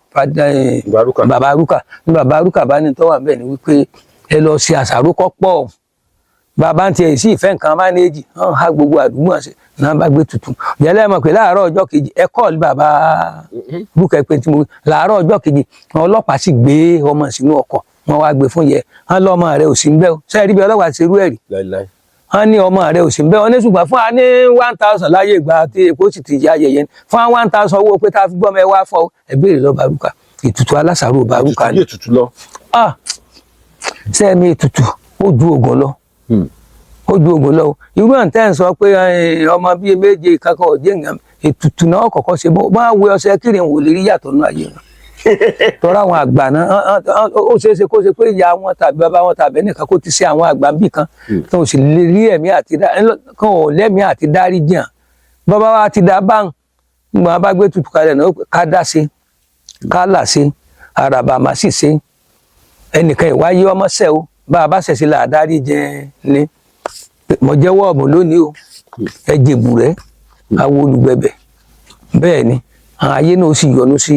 A: bàbá arúkà. Ní bàbá arúkà bá ní tọ́wà bẹ́ẹ̀ ni wípé ẹ lọ ṣe àṣàrò kọ́ pọ̀. Bàbá ń tiẹ̀ sí ìfẹ́ nǹkan mánéèjì hàn ha gbogbo àdúgbò àṣẹ náà bá gbé tuntun jẹ́lẹ́ mọ̀ pé láàárọ̀ ọjọ́ kejì ẹ kọ́ọ̀lù bàbá arúkà pé tí mo láàárọ̀ ọjọ́ kejì ọlọ́pàá sì gbé ọmọ sínú ọkọ̀, wọn wá gbé fún yẹ hàn lọ́mọ rẹ ò sí ń bẹ́ o. Sẹ́ẹ̀rí bí ọlọ́pàá ṣerú ẹ̀ rí? Wọ́n ní ọmọ rẹ ò sí ń bẹ́. Wọ́n ní ṣùgbọ́n fún wa ní 1,000 láyé ìgbà tí epo sì ti yá ayẹyẹ fún wa 1,000 owó pé tá a fi gbọ́mọ ẹ wá fọ. Ẹ béèrè lọ Baruka, ètùtù alásàrò Baruka ni.
B: Ètùtù lọ.
A: Sẹ́mi ètùtù ó ju ògùn lọ, ó ju ògùn lọ. Irú ẹ̀ ń tẹ́ ń sọ pé ọmọ bíi méje kankan ọ̀jẹ̀ nǹkan ètùtù náà kọ̀kọ́ ṣe bó bá wẹ ọṣẹ kiri wò lè rí yàtọ̀ nínú ayé wọn. Tọ́ra àwọn àgbà náà, ó ṣeé ṣe kó ṣe pé ìyá wọn tàbí bàbá wọn tàbí ẹnìkan kó ti ṣe àwọn àgbà bíi kan tó sì lè rí ẹ̀mí àti kan ò lẹ́mí àti dárí jìn. Bàbá wa ti dá báń gbọ́n bá gbé tutù kalẹ̀ náà, ká dá ṣe, ká là ṣe, àràbà má sì ṣe ẹnìkan ìwáyé ọmọ ṣẹ o. Bá a bá ṣẹ̀ṣẹ̀ là dárí jìn ni mo jẹ́wọ́ ọ̀bùn lónìí o, ẹ jèbù rẹ awo olùgbẹ̀bẹ̀. Bẹ́ẹ̀ ni àwọn ayé náà sì yọ́nú sí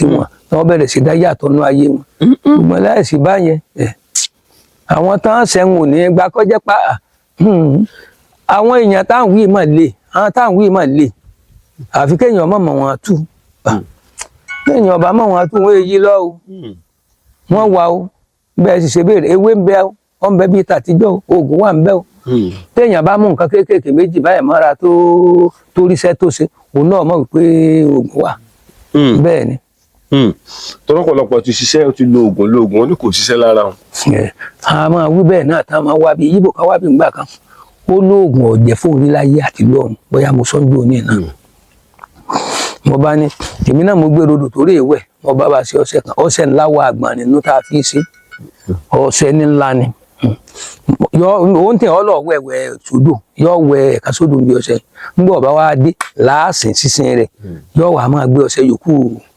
A: wọn tí wọ́n bẹ̀rẹ̀ sí dá yàtọ̀ nú ayé wọn. Ṣùgbọ́n láìsí báyẹn, àwọn tán sẹ́wọ̀n ò ní gbà kọjá pa àwọn èèyàn táwọn wí mà lè, àwọn táwọn wí mà lè, àfi kéèyàn mọ̀ mọ̀ wọn tú. Kéèyàn ọba mọ̀ wọn tú, wọn èyí lọ o, wọ́n wà o. Bẹ́ẹ̀ sì ṣe béèrè ewé ń bẹ o, wọ́n ń bẹ bíi tàtijọ́, oògùn wà ń bẹ o. Téèyàn bá mú nǹkan kéékèèké méjì báyìí mọ́ra tó ríṣẹ́ tó ṣe, òun náà mọ̀ wípé oògùn wà. Bẹ́ẹ̀ ni.
B: Tọ́lọ́pọ̀lọpọ̀ ti ṣiṣẹ́, ó ti lo oògùn lo oògùn, ó ní kò ṣiṣẹ́ lára wọn.
A: A máa wí bẹ́ẹ̀ náà tá a máa wá bí yíbò ká wá bí ngbà kan ó lóògùn ọ̀jẹ̀ fún oníláyé àti lọ́run. Bóyá mo sọ́njú òní náà, mo bá ní èmi náà mo gbé rodò torí ìwẹ̀, mo bá bá ṣe ọṣẹ kan, ọṣẹ ńlá wà àgbọ̀n nínú tá a fi ṣe ọṣẹ ńlá ni yọ òun tẹ ọ lọ wẹwẹ sódò, yọ wẹ ẹka sódò bí ọṣẹ ńgbọ bá wá dé láàsìn sísìn rẹ, yọ wà máa gbé ọṣẹ yòókù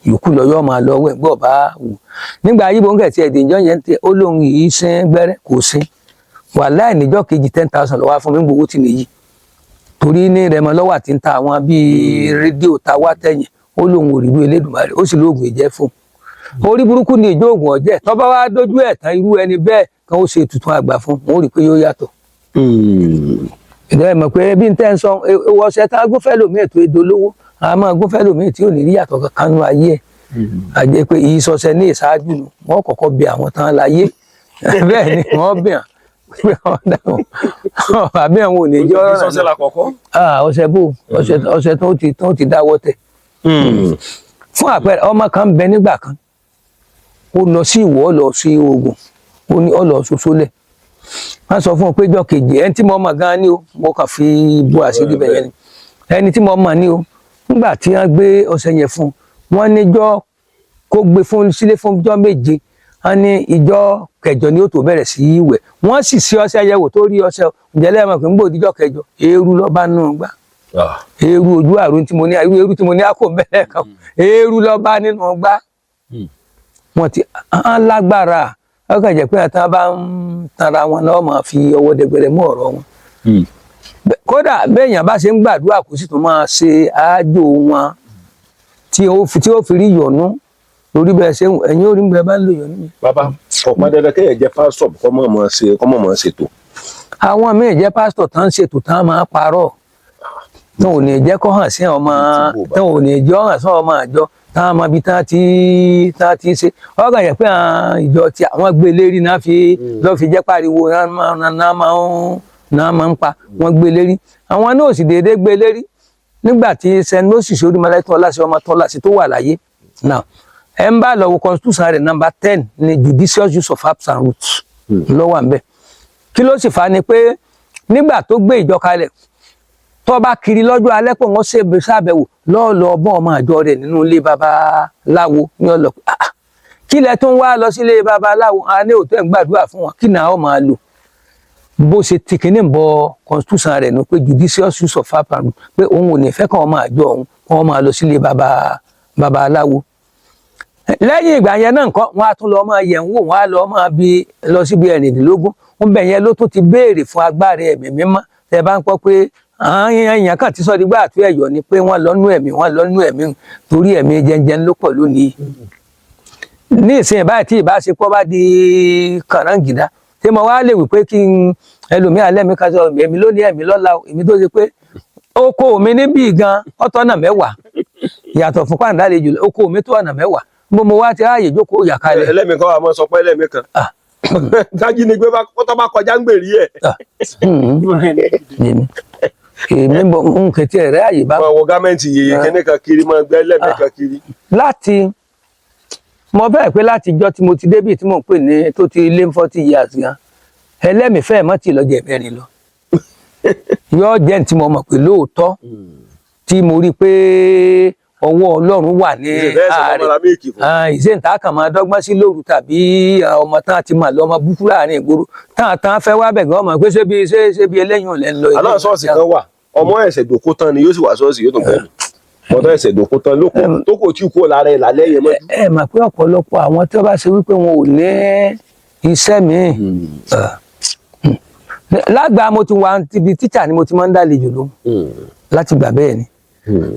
A: yòókù lọ, yọ máa lọ wẹ ńgbọ bá wù. Nígbà yíbo ń kẹtì ẹdín ìjọ yẹn tẹ ó lóun yìí sín gbẹ́rẹ́ kò sín wà láì níjọ́ kejì 10,000 lọ wá fún mi gbowó tì nìyí torí ní rẹmọ lọ́wọ́ àti ń ta àwọn bíi rédíò ta wá tẹ̀yìn. Ó lóun ò rí bí Elédùmarè ó sì lóògùn ìjẹ́ fún un. Orí burúkú ni ìjọ ògùn ọ̀jẹ̀ tọ́ba wá dójú ẹ̀ tán, irú ẹni bẹ́ẹ̀ kan ó ṣe ètùtù àgbà fún wọn, ó rí i pé yóò yàtọ̀. Ìdá ẹ̀ mọ̀ pé bí n tẹ́ ń sọ ewu ọṣẹ tá a gúnfẹ́ lòmíì ètò èdè olówó a máa gúnfẹ́ lòmíì tí ò ní rí yàtọ̀ kankan nú ayé ẹ̀. Àjẹ́ pé ìsọsẹ ní ìṣáájú nu wọ́n kọ́kọ́ bẹ àwọn tán láyé. Bẹ́ẹ̀ ni wọ́n bẹ̀ hàn àbí àwọn ò ní jọ́ ọ̀rọ̀ náà. Ọṣẹ bò ọṣẹ tó ti dáwọ́ tẹ̀. Fún àpẹẹrẹ, ọmọ kan ń bẹ nígbà kan, ó lọ sí Ìwó, ó lọ sí Ògùn, ó ní ó lọ ṣoṣo lẹ̀. Wọ́n sọ fún un pé ìjọ́ kejì ẹni tí mo mọ̀ gan-an ni o, mo kàn fi bu àṣírí bẹ̀yẹn ni ẹni tí mo mọ̀ ni o. Nígbà tí wọ́n gbé ọṣẹ yẹn fún un, wọ́n níjọ́ kó gbé fún sílé fún ìjọ́ méje, wọ́n ní ìjọ́ kẹjọ ni ó tó bẹ̀rẹ̀ sí í wẹ̀. Wọ́n sì ṣe ọṣẹ yẹn wò tó rí ọṣẹ ǹjẹ́ lẹ́yìn pé ń gbòdì ìjọ́ kẹjọ eérú ló bá nù gbà, eérú ojú àrùn tí mo ní, eérú tí mo ní àkó bẹ́ẹ̀ kan, eérú ló bá nínú gbà. Wọ́n ti hàn lágbára, ó kàn jẹ́ pé àtàn bá ń tanra wọn náà máa fi ọwọ́ dẹgbẹrẹ mú ọ̀rọ̀ wọn. Kódà béèyàn bá ṣe ń gbàdúrà kó sì tún máa ṣe àájò wọn tí ó fi rí yọ̀nú. Torí bẹ́ẹ̀ ṣe ẹ̀yin orí bẹ́ẹ̀ bá ń lò yọ̀ nínú.
B: Bàbá, ọ̀pọ̀ dandan kéèyàn jẹ́ pásítọ̀ kọ́ mọ̀ mọ̀ ṣe, kọ́ mọ̀ mọ̀ ṣètò.
A: Àwọn míì jẹ́ pásítọ̀ tán ń ṣètò tán máa parọ́, tán ò ní jẹ́ kó hàn sí ọmọ, tán ò ní jẹ́ hàn sí ọmọ àjọ, tán mọ ibi tán ti ṣe ọkàn yẹn pé àwọn ìjọ tí àwọn gbé lérí náà fi lọ́ fi jẹ́ pariwo náà máa ń pa wọ́n gbé lérí. Àwọn náà sì déédéé gbé lérí nígbà tí St. Moses Orímọládé Tọ́lásí, ọmọ Tọ́lásí tó wà láyé now, ẹ ń bá lọ wo constitution rẹ̀, number 10 ní judicious use of herbs and roots ló wà ńbẹ̀. Kí ló sì fà á ni pé nígbà tó gbé ìjọ kalẹ̀, tó bá kiri lọ́jọ́ alẹ́ pọ̀, wọ́n ṣe ṣàbẹ̀wò lọ́ọ̀lọ́ ọgbọ́n ọmọ àjọ rẹ̀ nínú ilé babaláwo ní ọlọ́. Kí lẹ tún wá lọ sílé babaláwo? A ní òótọ́ ẹ̀ ń gbàdúrà fún wọn, kí náà ó máa lò bó ṣe ti kíní ń bọ constitution rẹ̀ nù pé judicious use of herbs and roots, pé òun ò ní fẹ́ kàn ọmọ àjọ òun kàn máa lọ sílé babaláwo. Lẹ́yìn ìgbà yẹn náà nǹkan wọn á tún lọ máa yẹ̀ ń wò, wọn á lọ máa bi lọ síbi 16 wọn bẹ̀ yẹn ló tún ti béèrè fún agbára ẹ̀mí mímọ́. Tẹ́ bá ń pọ́ pé àwọn èèyàn kan ti sọ di gbà àtú ẹ̀yọ́ ni pé wọ́n lọ nú ẹ̀mí, wọ́n lọ nú ẹ̀mí, torí ẹ̀mí jẹnjẹn ló pọ̀ lónìí. Ní ìsìn báyìí, tí ìbáṣepọ̀ bá di kànáńgìdá tí mo wá lè wí pé kí n ẹlòmíà lẹ́mí ká sọ èmi lónìí, ẹ̀mí lọ́la, èmi tó ṣe pé oko mi níbí gan ọ̀tọ̀ náà 10 yàtọ̀ fún pàǹdálejò, oko mi tó ọ̀nà 10 bó mo wá ti ráàyè jókòó yàkalẹ̀.
B: Ẹlẹ́mìí kan wà mọ́ sọ pé ẹlẹ́mìí kan tájínigbé bá tó bá kọjá ń gbèrí ẹ̀.
A: Èmi bọ nǹkan tí ẹ̀rẹ́ àyè bá.
B: Máa wọ garment yèyè kíní kan kiri, máa gbẹ́ ẹlẹ́mìí kan kiri.
A: Láti mo fẹ́ pé láti ìjọ́ tí mo ti débì tí mò ń pè ní tó ti lé 40 years gan, ẹlẹ́mìí fẹ́ẹ̀ mọ́ ti lọ́jọ́ ẹ̀mẹ́rin lọ yóò jẹ́ ní tí mo mọ̀ pé lóòótọ́ tí mo rí pé ọwọ́ Ọlọ́run wà ní ààrẹ ìṣèǹta kan máa dọ́gbọ́n sí lóru tàbí ọmọ tán ti mà lọ́mọ búkú láàrin ìgboro tán tán fẹ́ wá bẹ̀ gan ọmọ pé ṣébi ṣébi eléyìí ò lẹ́ ń lọ.
B: Aláwọ̀ ṣọ́ọ̀ṣì kan wà, ọmọ ẹ̀sẹ̀ dòkó tán ni yóò sì wá ṣọ́ọ̀ṣì, yóò tún bẹ́ẹ̀ mọ́tò ẹ̀sẹ̀ dòkó tán lóko tó kò tí kú lára ẹ̀ lálẹ́ yẹn mọ́jú.
A: Ẹ mà pé ọ̀pọ̀lọpọ̀ àwọn tí wọ́n bá ṣe wípé wọn ò ní iṣẹ́ míì lágbàá, mo ti wà níbi tíṣà ni mo ti máa ń dálejò lóhùn láti gbà bẹ́ẹ̀ ni.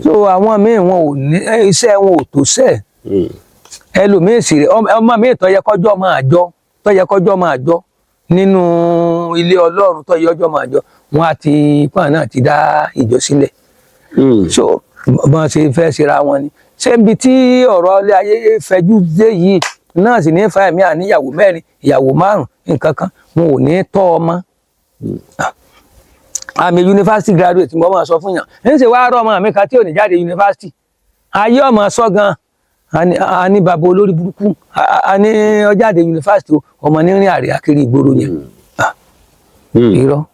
A: So àwọn míì wọn ò ní iṣẹ́, wọn ò tó sẹ́ẹ̀. Ẹlòmíì sì rè, ọmọ míì tó yẹ kọjọ́ máa jọ, tó yẹ kọjọ́ máa jọ nínú ilé Ọlọ́run, tó yẹ ọjọ́ máa jọ wọn àti pọ́n náà ti dá ìjọ sílẹ̀. So bọ́n ṣe fẹ́ ṣera wọn ni ṣé ibi tí ọ̀rọ̀ ilé ayé fẹjú dé yìí náà sì ní fa ẹ̀mí àníyàwó mẹ́rin, ìyàwó márùn, nǹkan kan wọn ò ní tọ́ ọmọ. Àmì university graduate mo máa sọ fún yàn ń ṣe wá rọ ọmọ mi kan tí ò ní jáde university, ayé ọmọ sọ gan a ní bàbá olórí burúkú a ní ọjáde university, ọmọ ní rìn àrè àkiri ìgboro yẹn. Irọ́.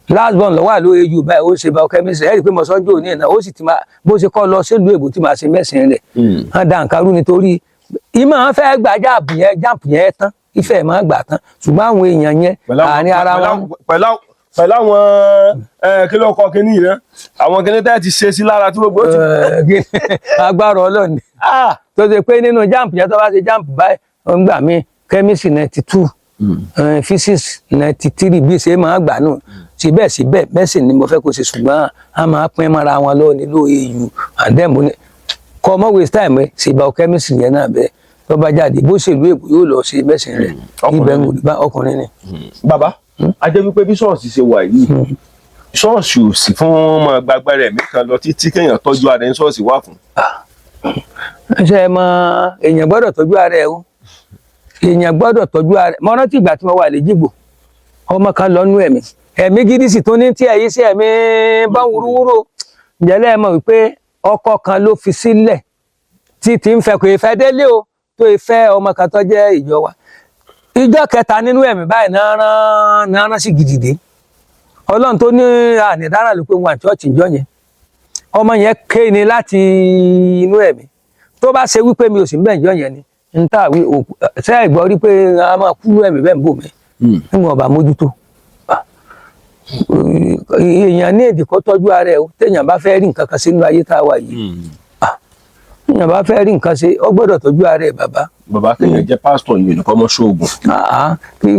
A: Last born lọ́wọ́ àlọ́ AU báyìí, ó ṣe biochemistry. Ẹ̀rí pé mo sọ́jú òní ẹ̀ náà, ó sì ti máa bó ṣe kọ́ lọ sílùú èbó tí màá ṣe mẹ́sìn rẹ̀ wọ́n da nǹkan rú nítorí ìmọ̀ àwọn fẹ́ gba JAMB yẹn, JAMB yẹn tán, ìfẹ́ máa gbà tán, ṣùgbọ́n àwọn èèyàn yẹn àárín ara wọn.
B: Pẹ̀lú àwọn kí ló kọ kíní yìí náà, àwọn kíní tẹ́ ti ṣe sí lára tí gbogbo ti.
A: Agbára Ọlọ́run tó ṣe pé nínú JAMB yẹn, tó bá ṣe JAMB báyìí, ó ń gbà mí chemistry 92, physics 93, bí ṣe máa gbà nù. Síbẹ̀síbẹ̀ mẹ́sìn ni mo fẹ́ kó ṣe, ṣùgbọ́n a máa pín mọ́ra wọn lọ nílò AU and then mo ní kọ́ ọmọ waste time ẹ ṣe biochemistry yẹn náà bẹ́ẹ̀, tó bá jáde bó ṣèlú èbó yóò lọ ṣe mẹ́sìn rẹ̀ ibẹ̀ ń wò ọkùnrin ni.
B: Bàbá, a jẹ́ wípé bí ṣọ́ọ̀ṣì ṣe wà yìí, ṣọ́ọ̀ṣì ò sí fún ọmọ gbàgbára ẹ̀mí kan lọ títí, kéèyàn tọ́jú ara ẹ̀ ní ṣọ́ọ̀ṣì wà fún.
A: Ṣe é mọ, èèyàn gbọ́dọ̀ tọ́jú ara ẹ̀ o, èèyàn gbọ́dọ̀ tọ́jú ara ẹ̀. Mo rántí ìgbà tí mo wà lẹ́jìgbò, ọmọ kan lọ nú ẹ̀mí, ẹ̀mí gidi sì tún ní tí ẹ̀yí sí ẹ̀mí bá wúrúwúrú. Ǹjẹ́ ẹ mọ̀ wípé ọkọ kan ló fi sílẹ̀ tí tí ń fẹ́, kò ìfẹ́ délé o, tó ìfẹ́ ọmọ kan tó jẹ́ ìjọ wa. Ìjọ kẹta nínú ẹ̀mí báyìí náà rán sí gidigidi. Ọlọ́run tó ní ànídára ló pé wọn àti ọ̀chì ìjọ yẹn, ọmọ yẹn ké ni láti inú ẹ̀mí. Tó bá ṣe wípé mi ò sí mbẹ́ ìjọ yẹn ni n ta wí òkú ṣe é gbọ́ rí pé a máa kú ẹ̀mí bẹ́ẹ̀ ń bò mí níwọ̀n ọba mójútó. Èèyàn ní èdè kó tọ́jú ara ẹ̀ o. Téèyàn bá fẹ́ rí nǹkan kan sínú ayé tá a wà yìí, téèyàn bá fẹ́ rí nǹkan ṣe, ó gbọ́dọ̀ tọ́jú ara ẹ̀, bàbá.
B: Bàbá, kéèyàn jẹ́ pásítọ̀ yìí nìkan mọ́ ṣoògùn.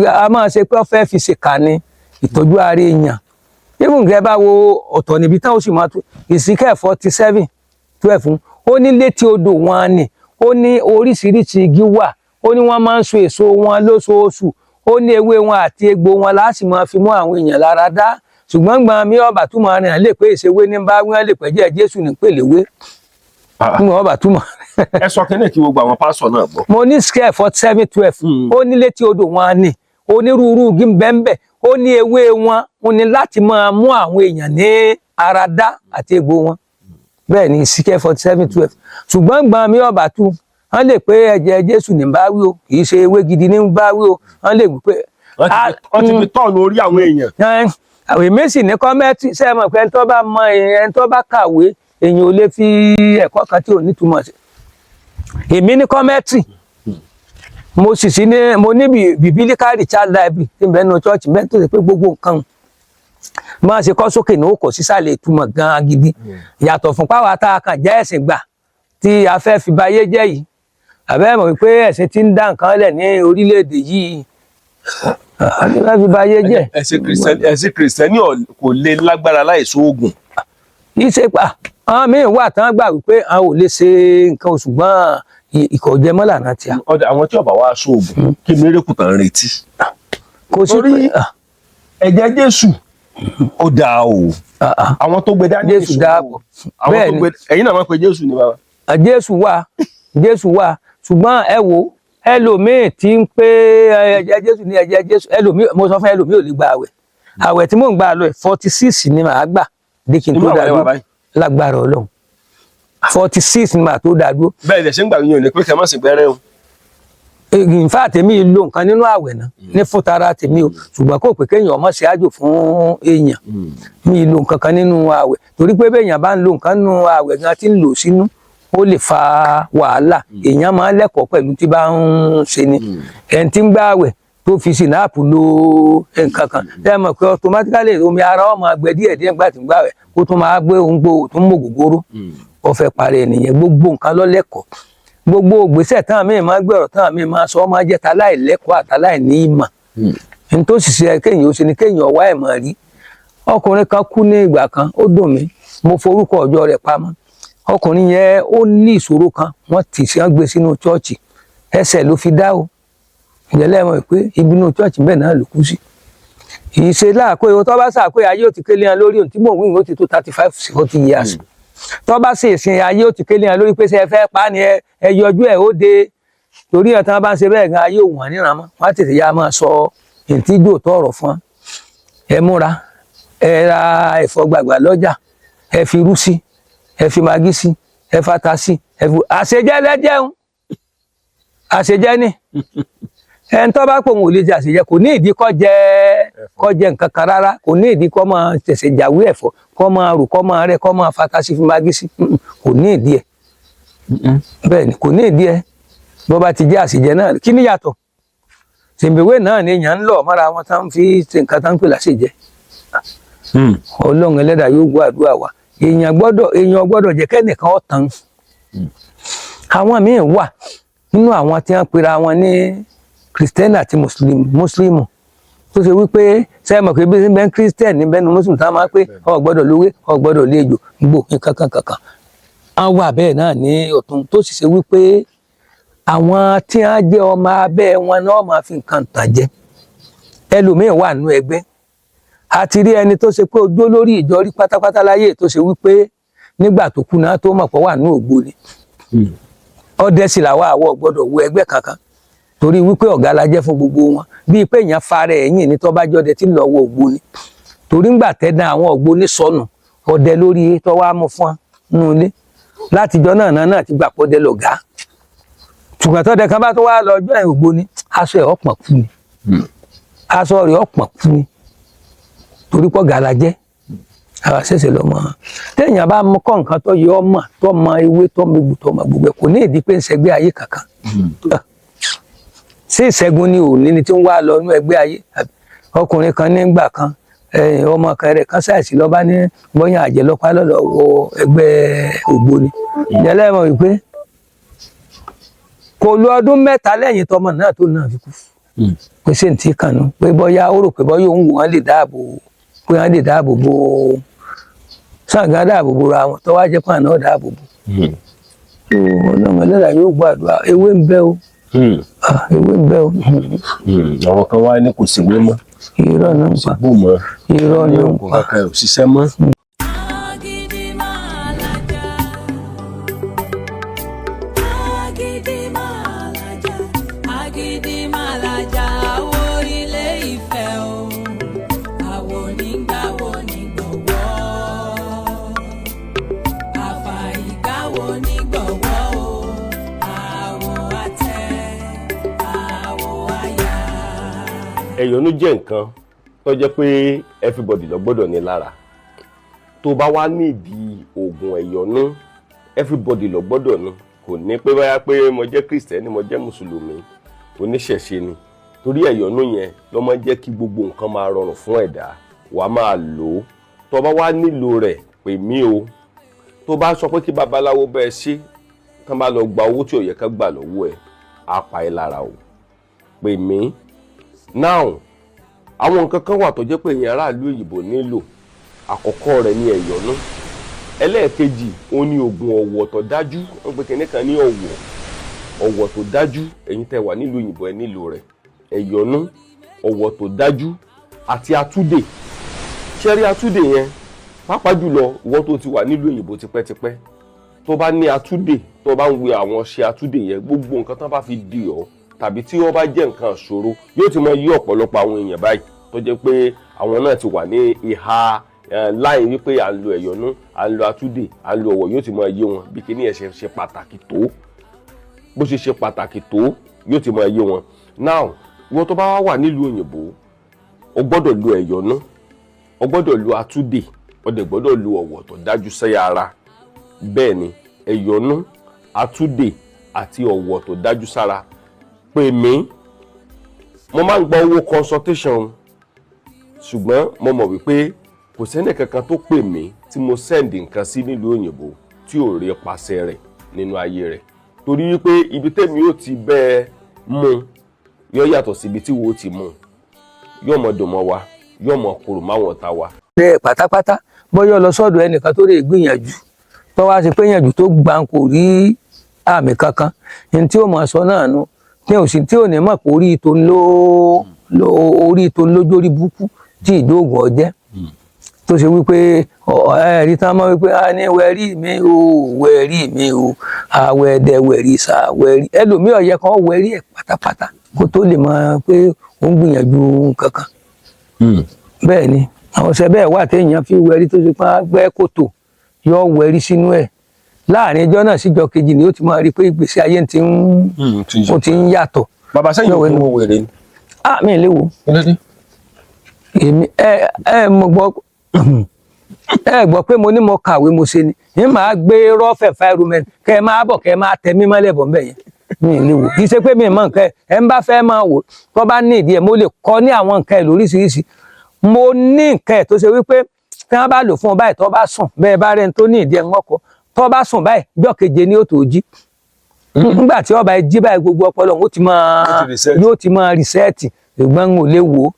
A: A máa ṣe pé ó fẹ́ fi ṣèkà ni ìtọ́jú ara èèyàn. Even gẹ́gẹ́ bá wo ọ̀tọ̀ níbi táwọn sì máa tún Ìsíkẹ́ 47:12, ó ní létí odò wọn ni Ó ní oríṣiríṣi igi wà. Ó ní wọ́n máa ń so èso wọn lóṣooṣù. Ó ní ewé wọn àti egbò wọn láti máa fi mú àwọn èèyàn lára dá. Ṣùgbọ́n gbọ́n mi ọba túmọ̀ rẹ̀ lè pé ìṣèwé ní bá wọ́n lè pẹ̀jẹ́ Jésù ní pèléwé. Gbọ́n ọba túmọ̀.
B: Ẹ sọ kínní kí gbogbo àwọn pásọ náà gbọ́.
A: Mo ní scare 47:12. Ó ní létí odò wọn ni onírúurú igi ń bẹ ń bẹ. Ó ní ewé wọn ó ní láti máa mú àwọn èèyàn ní ara dá àti egbò wọn. Bẹ́ẹ̀ ni Ezekiel 47:12. Ṣùgbọ́n gbọ́n mi ọba tú wọ́n lè pé ẹ̀jẹ̀ Jésù ní bá wí o, kì í ṣe ewé gidi ní bá wí o. Wọ́n lè wí pé
B: Wọ́n ti fi tọ́ọ̀nù orí àwọn èèyàn.
A: Àwọn èmi sì ní commentary. Ṣe é mọ̀ pé ẹni tó bá mọ, ẹni tó bá kàwé, èèyàn ò lè fi ẹ̀kọ́ kan tí ò nítumọ̀ sí. Èmi ní commentary, mo sì sí ní mo ní biblical research library tí ń bẹ nínú church bẹ́ẹ̀, tó ṣe pé gbogbo nǹkan máa ṣe kọ́ sókè ní ó kọ̀ sísàlẹ̀, ìtumọ̀ gan-an gidi, yàtọ̀ fún páwa tá a kàn jẹ́ ẹ̀sìn gbà tí a fẹ́ fi bayé jẹ́ yìí. Àbẹ́ mọ̀ wípé ẹ̀sìn ti ń dá nǹkan lẹ̀ ní orílẹ̀-èdè yìí, a ti fẹ́ fi bayé jẹ́.
B: Ẹ̀sìn kìrìsìtẹ́nì kò lè lágbára láìsí oògùn.
A: Kì í ṣe pa àwọn míín wà tán gbà wípé àwọn ò lè ṣe nǹkan oṣù, ṣùgbọ́n ìkọ̀jẹmọ́ lànà tí a.
B: Ọ̀dà àwọn tí ó bá wá sóògùn, kí miracle tàn retí?
A: Kò sí.
B: Torí ẹ̀jẹ̀ Jésù ó dáa o. Àwọn tó gbé dání.
A: Jésù dáa pọ̀.
B: Àwọn tó
A: Bẹ́ẹ̀ ni.
B: gbé, ẹ̀yin náà máa ń pe Jésù ní bàbá.
A: Jésù wà, Jésù wà, ṣùgbọ́n ẹ wo ẹlòmíì tí ń pé ẹ̀jẹ̀ Jésù ní ẹ̀jẹ̀ Jésù, ẹlòmíì, mo sọ fún ẹlòmíì ò lè gba àwẹ̀. Àwẹ̀ tí mò ń gbà lọ ẹ̀, 46 ni màá gbà dé kí n
B: Inú
A: tó
B: àwẹ̀
A: dá
B: lẹ wà
A: dúró.
B: Báyìí?
A: Lágbára Ọlọ́run, 46 ni màá tó dá dúró.
B: Bẹ́ẹ̀ lẹ̀ ṣe ń gbà yín ò ní pé kẹ́ má sì gbẹ́rẹ́ o.
A: In fact, èmi lo nǹkan nínú àwẹ̀ náà ní fún tara tèmi o, ṣùgbọ́n kò pé kéèyàn ọmọ ṣe àjò fún èèyàn. Mi lo nǹkan kan nínú àwẹ̀, torí pé béèyàn bá ń lo nǹkan nínú àwẹ̀ gan tí ń lò sínú, ó lè fa wàhálà. Èèyàn máa ń lẹ́kọ̀ọ́ pẹ̀lú tí bá ń ṣe ni. Ẹni tí ń gbà àwẹ̀ tó fi sinapu lo nǹkan kan, tẹ́ ẹ mọ̀ pé automatically omi ara ó máa gbẹ díẹ̀ díẹ̀ nígbà tí ń gbà àwẹ̀, kó tún máa gbé òun gbó tó ń mọ ògógóró, ó fẹ́ parí ènìyàn. Gbogbo nǹkan ló lẹ́kọ̀ọ́. Gbogbo ògbésẹ̀ tán mi máa gbé, ọ̀rọ̀ tán mi máa sọ, máa jẹ́ taláìlẹ́kọ̀ọ́ àtàláì ní ìmọ̀. Ní tó sì ṣe kéèyàn ó ṣe ni kéèyàn wá ìmọ̀ rí. Ọkùnrin kan kú ní ìgbà kan, ó dùn mí, mo forúkọ ọjọ́ rẹ̀ pamọ́. Ọkùnrin yẹn ó ní ìṣòro kan, wọ́n tì sí, wọ́n gbé sínú chọ́ọ̀chì, ẹsẹ̀ ló fi dá o. Ìjẹ́lẹ̀ mọ̀ pé ibi inú chọ́ọ̀chì bẹ́ẹ̀ náà ló kú sí. Ìṣe láàkó ìwọ tó bá sàkó ayé ò ti kélé hàn lórí ohun tí mò ń wí, ó ti tó 35-40 years. Tó bá sì ìsìn ayé ò ti kélé hàn lórí pé ṣe ẹ fẹ́ pa ni, ẹ yọjú ẹ ó de torí ẹ̀. Tí wọ́n bá ń ṣe bẹ́ẹ̀ gan, ayé òun àníran mọ́, wọ́n á tètè yá máa sọ ìtìjò tọrọ fún wọn. Ẹ múra, ẹ ra ẹ̀fọ́ gbàgbà lọ́jà, ẹ fi irú sí, ẹ fi magí sí, ẹ fata sí, ẹ fi àṣejẹ lẹ́jẹun. Àṣejẹ ni ẹni tó bá pòun ò lè jẹ àṣejẹ, kò ní ìdí kó jẹ, kó jẹ nǹkan kan rárá. Kò ní ìdí kó máa tẹ̀sẹ̀ jàwé ẹ̀fọ́, kó máa rò, kó máa rẹ, kó máa fata sí, fi magí sí. Kò ní ìdí ẹ̀. Bẹ́ẹ̀ ni, kò ní ìdí ẹ̀. Bó bá ti jẹ́ àṣejẹ náà, kí ni yàtọ̀? Tìǹbìwé náà ni èèyàn ń lọ mọ́ra wọn tá ń fi ṣe nǹkan tá ń pè láṣejẹ. Ọlọ́run ẹlẹ́dàá yóò gbọ́ àdúrà wa. Èèyàn gbọ́dọ̀ jẹ́ kẹ́nìkan ọ̀tàn. Àwọn míín wà nínú àwọn tí wọ́n pera wọn ní kìrìsìtẹ́nì àti mùsùlùmí, tó ṣe wípé ṣe mọ̀ pé bí bẹ́ẹ̀ kírísítẹ́nì bẹ́ẹ̀ ni mùsùlùmí, tá máa pé ọ gbọ́dọ̀ lówé, ọ gbọ́dọ̀ léjò gbò nǹkan kan kankan. Àwọn wà bẹ́ẹ̀ náà ní ọ̀tún, tó sì ṣe wípé àwọn tí wọ́n jẹ́ ọmọ abẹ́ wọn náà máa fi nǹkan tàn jẹ. Ẹlòmíín wà nínú ẹgbẹ́ àti rí ẹni tó ṣe pé ojú olórí ìjọ rí pátápátá láyé, tó ṣe wípé nígbà tó kú náà tó mọ̀ pé wà ní ògbóni. Ọdẹ sì làwọn àwọ̀ gbọ́dọ̀ wo ẹgbẹ́ kankan, torí wípé ọ̀gá la jẹ́ fún gbogbo wọn. Bíi pé èèyàn fara ẹ̀yìn ní tó bá jọ́dẹ tí ń lọ wọ ògbóni, torí ńgbà tẹ́dán àwọn ògbóni sọnù, ọdẹ lórí tó wá mú fún nínú ilé látijọ́ náà náà ti gbà pọ́dẹ lọ̀gá. Ṣùgbọ́n tọ́dẹ kan bá tó wá lọ ọjọ́ ẹ̀ ògbóni, aṣọ ẹ̀ ọ̀pọ̀n kú ni, aṣọ rẹ̀ ọ̀pọ̀n kú ni, torí pọ̀ gàlà jẹ́. Àwa ṣẹ̀ṣẹ̀ lọ mọ̀. Téèyàn bá mú kọ́ nǹkan tó yẹ, ọmọ tó mọ ewé, tó mọ egbò, tó mọ gbogbo ẹ̀, kò ní ìdí pé ń ṣẹgbẹ́ ayé kankan. Sí ìṣẹ́gun ni òní ni tí ń wá lọ inú ẹgbẹ́ ayé. Ọkùnrin kan nígbà kan, ọmọ kan rẹ̀ kan ṣàìsí, lọ́ba ní bọ́yá àjẹlọ́pàá lọ́dọ̀ wọ ẹgbẹ́ ògbóni. Ìjẹ́lẹ̀ mọ̀ wípé kò lu ọdún 3 lẹ́yìn tọmọ náà tó náà fi kú, pé ṣé n ti kànú pé bọ́yá ó rò pé bọ́yá òun wọ́n lè dáàbò, pé wọ́n lè dáàbò bo Ṣàngá, dáàbò bo ra wọn, tó wá jẹ́ pé àná dáàbò bo. Tó Ọlọ́run ẹlẹ́dàá yóò gbàdúrà. Ewé ń bẹ o. Ah, ewé ń bẹ o.
B: Àwọn kan wá ní kò síwé mọ́.
A: Irọ́ náà ń pa.
B: Bó mọ́.
A: Irọ́
B: Ní
A: náà ń
B: oògùn
A: pa.
B: kankan ò ṣiṣẹ́ mọ́.
E: Agídí máa lajà. Agídí máa lajà. Agídí máa lajà. Àwo ilé Ifẹ̀ o. Àwo nígbàwo nígbọ̀wọ́. Àfàìgbàwo nígbọ̀wọ́ o. Àwo àtẹ, àwo àyà.
B: Ẹ̀yọ́nú jẹ́ nǹkan tó jẹ́ pé everybody ló gbọ́dọ̀ ní lára. Tó bá wá nídìí oògùn ẹ̀yọ́nú, everybody ló gbọ́dọ̀ ní. Kò ní pé báyà pé mo jẹ́ Kristẹni, mo jẹ́ Mùsùlùmí, oníṣẹ̀ṣe ni, torí ẹ̀yọ́nú yẹn ló máa ń jẹ́ kí gbogbo nǹkan máa rọrùn fún ẹ̀dá. Wàá máa lò ó. Tó bá wá nílò rẹ̀, pè mí o. Tó bá sọ pé kí babaláwo bẹ́ẹ̀ ṣe, tán bá lọ gba owó tí ò yẹ ká gbà lọ́wọ́ ẹ̀, á pa ẹ́ lára o. Pè mí now. Àwọn nǹkan kan wà tó jẹ́ pé èèyàn aráàlú òyìnbó nílò. Àkọ́kọ́ rẹ̀ ní ẹ̀yọ́nú. Ẹlẹ́ẹ̀kejì, ó ní oògùn ọ̀wọ̀ tó dájú. Wọ́n pe kinní kan ní ọ̀wọ̀, ọ̀wọ̀ tó dájú. Ẹ̀yin tẹ́ wà nílùú òyìnbó, ẹ nílò rẹ̀. Ẹ̀yọ́nú, ọ̀wọ̀ tó dájú àti atúdè. Ṣẹ́rí atúdè yẹn, pàápàá jùlọ ìwọ tó ti wà nílùú òyìnbó tipẹ́tipẹ́, tó bá ní atúdè, tó bá ń wé àwọn ṣe atúdè yẹn, gbogbo nǹkan tó bá fi dì ọ́ tàbí tí wọ́n bá jẹ́ nǹkan ṣòro, yóò ti mọ yí ọ̀pọ̀lọpọ̀ àwọn èèyàn báyìí tó jẹ́ pé àwọn náà ti wà ní ìhà láì wípé à ń lo ẹ̀yọ́nú, à ń lo atúdè, à ń lo ọ̀wọ̀, yóò ti mọ yé wọn bí kíní ẹ̀ ṣe ṣe pàtàkì tó. Bó ṣe ṣe pàtàkì tó, yóò ti mọ yé wọn. Now, ìwọ tó bá wá wà nílùú òyìnbó, o gbọ́dọ̀ lo ẹ̀yọ́nú, o gbọ́dọ̀ lo atúdè, o dẹ̀ gbọ́dọ̀ lo ọ̀wọ̀ tó dájú sẹ́yà ara. Bẹ́ẹ̀ ni, ẹ̀yọ́nú, atúdè àti ọ̀wọ̀ tó dájú sára. Pè mí. Mo máa ń gba owó consultation, ṣùgbọ́n mo mọ̀ wípé kò sẹ́ni kankan tó pè mí tí mo send nǹkan sí nílùú òyìnbó tí ò rí pàṣẹ rẹ̀ nínú ayé rẹ̀, torí wípé ibi tẹ́mi ò ti bẹ́ẹ̀ mú yóò yàtọ̀ sí ibi tí wo ti mú. Yóò mọ̀ dùn mọ́ wa, yóò mọ̀ kúrò máwọn ọ̀tá wa.
A: Rẹ pátápátá, bóyá lọ sọ́dọ̀ ẹnìkan tó lè gbìyànjú, tó wá sí pé yànjú tó gbà ń kò rí àmì kankan ní tí ó mọ̀ sọ náà nu, tí ò sì tí ò ní mọ̀ pé orí tó ń lò orí tó ń lójú orí burúkú tí ìdóògùn ọjẹ́ tó ṣe wípé ẹ̀rí tán mọ́ wípé a ní wẹ̀rí mi o, wẹ̀rí mi o, àwẹ̀dẹ̀ wẹ̀rí sà wẹ̀rí. Ẹlòmíì ọ̀yẹ́ kan wẹ̀rí ẹ̀ pátápátá kó tó lè mọ̀ pé ó ń gbìyànjú kankan. Bẹ́ẹ̀ ni, àwọn ọ̀sẹ̀ bẹ́ẹ̀ wà téèyàn fi wẹ̀rí tó ṣe pé gbẹ́ kòtò, yọ wẹ̀rí sínú ẹ̀, láàrin ijọ́ náà síjọ́ kejì ni ó ti máa rí i pé ìgbésí ayé ti ń ó ti ń yàtọ̀.
B: Bàbá, sẹ́yìn
A: Yóò
B: òkú wo wèrè ni.
A: Ah, mi ì léwu. Èmi ẹ ẹ mo gbọ́, ẹ gbọ́ pé mo ní mo kàwé, mo ṣe ni ní màá gbé rough environment kẹ ẹ máa bọ̀, kẹ ẹ máa tẹ mí mọ́lẹ̀ bọ̀ ńbẹ̀ yẹn. Mi ì léwu. Kì í ṣe pé mi ì mọ nǹkan ẹ. Ẹ ń bá fẹ́ máa wò, tó bá ní ìdí ẹ, mo lè kọ́ ní àwọn nǹkan ẹ lóríṣiríṣi. Mo ní nǹkan ẹ tó ṣe wípé tí wọ́n bá lò fún ọ báyìí, tó bá sùn bẹ́ẹ̀, bá rẹ́ni tó ní ìdí ẹ ń wọ́kọ̀, tó bá sùn báyìí, jọ́ keje ni ó tó jí. Nígbà tí ọba jí báyìí, gbogbo ọpọlọ òun ó ti máa
B: Ó ti reset.
A: Yóò ti máa reset. Ìgbọ́n ń ò lè wò ó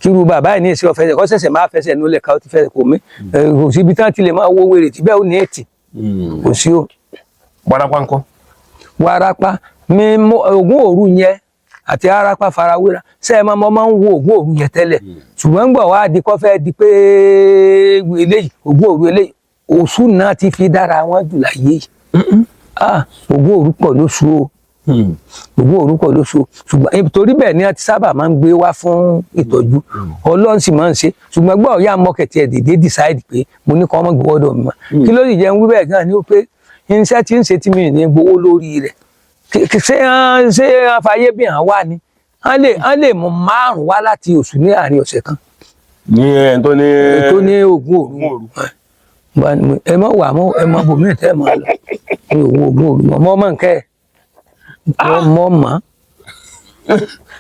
A: kíru bàbá yìí ní ìṣe ọ̀fẹ́sẹ̀ kọ́ sẹ̀sẹ̀ máa fẹsẹ̀ nulẹ̀ ká ó ti fẹsẹ̀ kò mí. Kò síbi tí wọ́n ti lè máa wo wèrè tí bẹ́ẹ̀ ó ní ètì, kò sí o.
B: Wárápá ńkọ́?
A: Wárápá mímú ògùn òru yẹn àti arápá farawéra. Ṣé ẹ máa mọ máa ń wo ògùn òru yẹn tẹ́lẹ̀, ṣùgbọ́n gbọ̀ wá di kọ́ fẹ́ di pé eléyìí ògùn òru, eléyìí òṣù náà ti fi dára wọn jù láyé yìí. Ah, ògùn òru pọ̀ lóṣù o, ògùn òru pọ̀ lóṣù o. Ṣùgbọ́n torí bẹ́ẹ̀ ni a ti sábà máa ń gbé wá fún ìtọ́jú, Ọlọ́run sì máa ń ṣe. Ṣùgbọ́n gbọ́ ọ̀yá mọ́kẹ̀tì ẹ̀ dédé decide pé mo ní kọ́ ọmọ gbọ́dọ̀ mi mọ́. Kí ló sì jẹ́ ń wí bẹ́ẹ̀ gan ni ó pé iṣẹ́ tí ń ṣe tí mi ò ní gbowó lórí rẹ̀. Ṣé àfàyè bí hàn wá ni wọ́n lè mú márùn wá láti oṣù ní àárín ọ̀sẹ̀ kan.
B: Ní ẹni tó ní
A: Tó ní ògùn òru. Ẹ mọ wà mọ, ẹ mọ bòmíì tẹ ẹ mọ lọ ní ògùn ògùn òru mọ mọ nǹkẹ ẹ mọ mọ.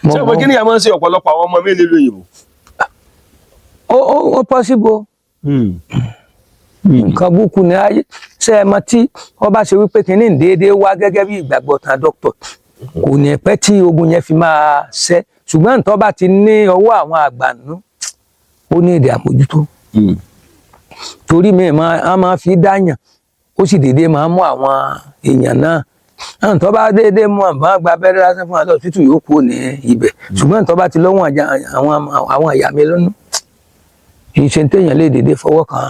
B: Ṣé ọmọ kí ni a máa ń ṣe ọ̀pọ̀lọpọ̀ àwọn ọmọ mi nílùú òyìnbó?
A: Ó possible. Nǹkan búkú ni ayé. Ṣe é mọ tí wọ́n bá ṣe wípé kínní ń déédéé wá gẹ́gẹ́ bí ìgbàgbọ́ tán dókítà, kò ní pẹ́ tí ogun yẹn fi máa ṣẹ́. Ṣùgbọ́n tó bá ti ní ọwọ́ àwọn àgbà nú, ó ní èdè àmójútó, torí mi máa a máa fi dáyàn. Ó sì déédéé máa ń mú àwọn èèyàn náà. Àwọn tó bá déédéé mú àbá gba abẹ́rẹ́ lásán fún àlọ́ tútù yóò kúrò ní ibẹ̀, ṣùgbọ́n tó bá ti lọ́wọ́n àwọn àyà mi lọ́nà, ìṣe téèyàn lè déédéé fọwọ́ kan,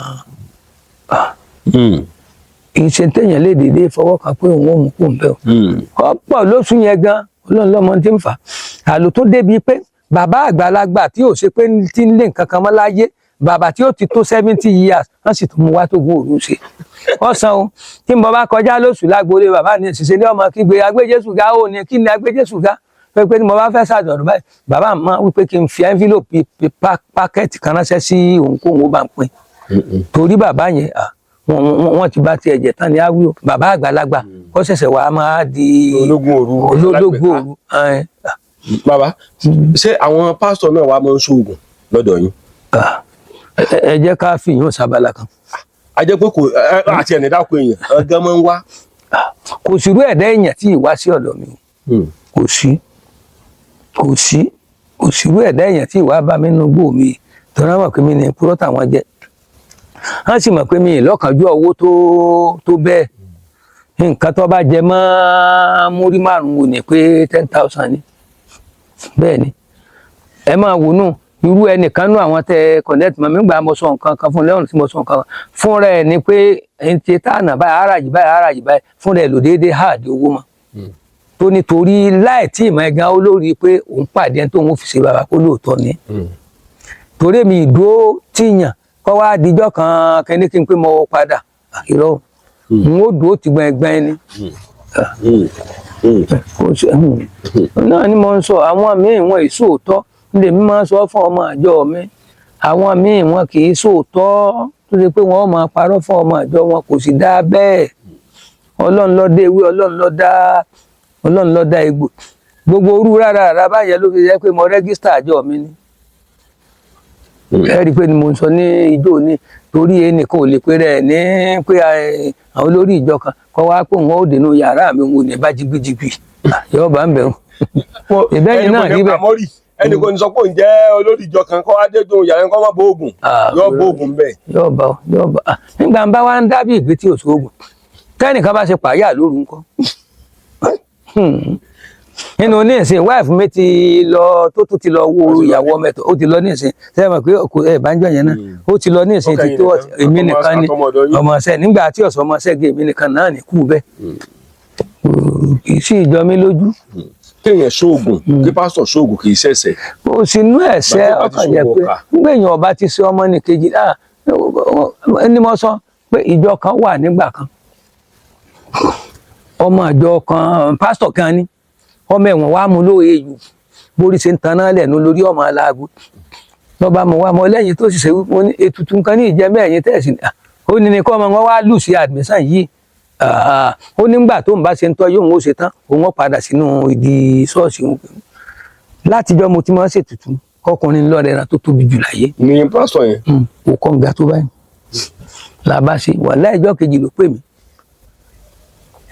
A: ìṣe téèyàn lè déédéé fọwọ́ kan pé òun ò mú kó ń bẹ́ o. Ọ̀pọ̀ lóṣù yẹn gan, Ọlọ́run lọ́mọ tí ń fà á àlò tó débi pé bàbá àgbàlagbà tí ò ṣe pé tí ń lé nǹkan kan mọ́ láyé, bàbá tí ó ti tó 70 years, wọ́n sì tún mú wá tó gún òru ṣe ọ̀sán o. Tí mo bá kọjá lóṣù lágboolé bàbá ní ṣiṣẹ́ ní ọmọ kígbe agbéjésù ga. Ó ní kí ni agbéjésù ga pé tí mo bá fẹ́ ṣàjọ̀dún báyìí, bàbá máa wípé kí n fi envelope packet kan ránṣẹ́ sí òun kóun ó bá ń pín, torí bàbá yẹn, wọ́n ti bá tiẹ̀ jẹ́ tán ní áwí o. Bàbá àgbàlagbà kó ṣẹ̀ṣẹ̀ wàá máa di
B: ológun òru.
A: Ológun òru.
B: Bàbá, ṣé àwọn pásítọ̀ náà wàá máa ń ṣoògùn lọ́dọ̀ yín?
A: Ẹ jẹ́ ká fi ìyún sábàlá kan.
B: A jẹ́ pé kò àti ẹ̀nì dákun èèyàn gan máa ń wá.
A: Kò sí irú ẹ̀dá èèyàn tí ì wá sí ọ̀dọ̀ mi o. Kò sí, kò sí, kò sí irú ẹ̀dá èèyàn tí ì wá bá mi nínú igbó mi. Tọ́lá mọ̀ pé mi ní purọ́ táwọn jẹ́, wọ́n sì mọ̀ pé mi lọ́kànjú owó tó bẹ́ẹ̀. Nǹkan tó bá jẹ mọ́ múrí márùn-ún wò ní pé 10,000 ni. Bẹ́ẹ̀ ni, ẹ máa wò nù irú ẹnìkan nú àwọn tẹ connect mọ́ mi gbà. Mo sọ nǹkan kan fún lẹ́wọ̀n tí mo sọ nǹkan kan fúnra ẹ̀ ni pé ẹni tí tàànà báyìí, ara yìí báyìí, ara yìí báyìí, fúnra ẹ̀ lò déédéé háàdì owó mọ́ tó nítorí láì tí ìmọ̀ ẹ̀gán olórí pé òun pàdé ẹni tó ń fi ṣe bàbá kó lóòótọ́ ni. Torí mi ìdúró tíyàn kọ́ wá dijọ́ kan kẹ́ni kí n pé mo padà, irọ́, n ó dúró ti gbẹ̀ngbẹ̀ng ni. Kò sí náà ni mo ń sọ. Àwọn míì wọn ì sóòótọ́ lèmi máa ń sọ fún ọmọ àjọ mi. Àwọn míì wọn kì í sóòótọ́, tó ṣe pé wọn máa parọ́ fún ọmọ àjọ wọn, kò sì dáa bẹ́ẹ̀. Ọlọ́run ló dé ewé, Ọlọ́run ló dá, Ọlọ́run ló dá egbò. Gbogbo orú rárá rárá báyẹn ló fi jẹ́ pé mo register àjọ mi ni. Ẹ rí i pé ni mo ń sọ ní ijó ní torí ẹnìkan ò lè pe rẹ̀ ní pé àwọn olórí ìjọ kan kọ́ wá pé òun ó dènà yàrá mi, òun ò ní bá jìgbìjìgbì yóò bá ń bẹ̀rù ìbẹ́yìn náà rí bẹ́ẹ̀.
B: Ẹnì kan ní sọ pé òun jẹ́ olórí ìjọ kan kọ́ wá dé tó yàrá kọ́ má bóògùn, yóò bóògùn bẹ́ẹ̀.
A: Yóò bá yóò bá nígbà bá wa ń dábì ìgbé tí òṣogùn tẹ́nìkan bá ṣe pààyà lóru ńkọ́ nínú ní ìsìn. Wife mi ti lọ, tó tún ti lọ wo ìyàwó ọmọ ẹ̀tọ́, ó ti lọ ní ìsìn. Sẹ́yìn mọ̀ pé ẹ̀ bá ń jọ yẹn náà, ó ti lọ ní ìsìn ti tó. Èmi nìkan ni ọmọọṣẹ́ nígbà tí ọ̀sán ọmọọṣẹ́ gé, èmi nìkan náà ní kú bẹ́ẹ̀, kì í sì jọ mí lójú.
B: Kéèyàn ṣoògùn, kí pásítọ̀ ṣoògùn, kì í ṣẹ̀ṣẹ̀.
A: Kò sí inú ẹ̀ṣẹ̀, ọkàn jẹ́ pé nígbà èèyàn ọba ti ṣe ọmọ nìkejì ní mo sọ pé ìjọ kan wà nígbà kan, ọmọ ìjọ kan, pásítọ̀ kan ní ọmọ ẹ̀wọ̀n wa mú lóye yù borí ṣe ń taná lẹ́nu lórí ọmọ aláàgó lọ́ba mọ̀ wá mọ́ lẹ́yìn tó sì ṣe wípé ní ètùtù nǹkan ní ìjẹ́ bẹ́ẹ̀ yẹn tẹ̀sí. Ó ní ní kọ́ ọmọ wọn wá lù sí admission yìí. Ó nígbà tó ń bá ṣe ń tọ́ yóò ń ṣe tán, òun ó padà sínú ìdí ṣọ́ọ̀ṣì òun. Látijọ́ mo ti máa ń ṣètùtù ọkùnrin lọ́rẹ̀ ẹran tó tóbi jù láyé.
B: Ní pásítọ̀ yẹn.
A: Kò kọ́ nga tó báyìí là bá ṣe wà láìjọ́ kejì ló pè mí.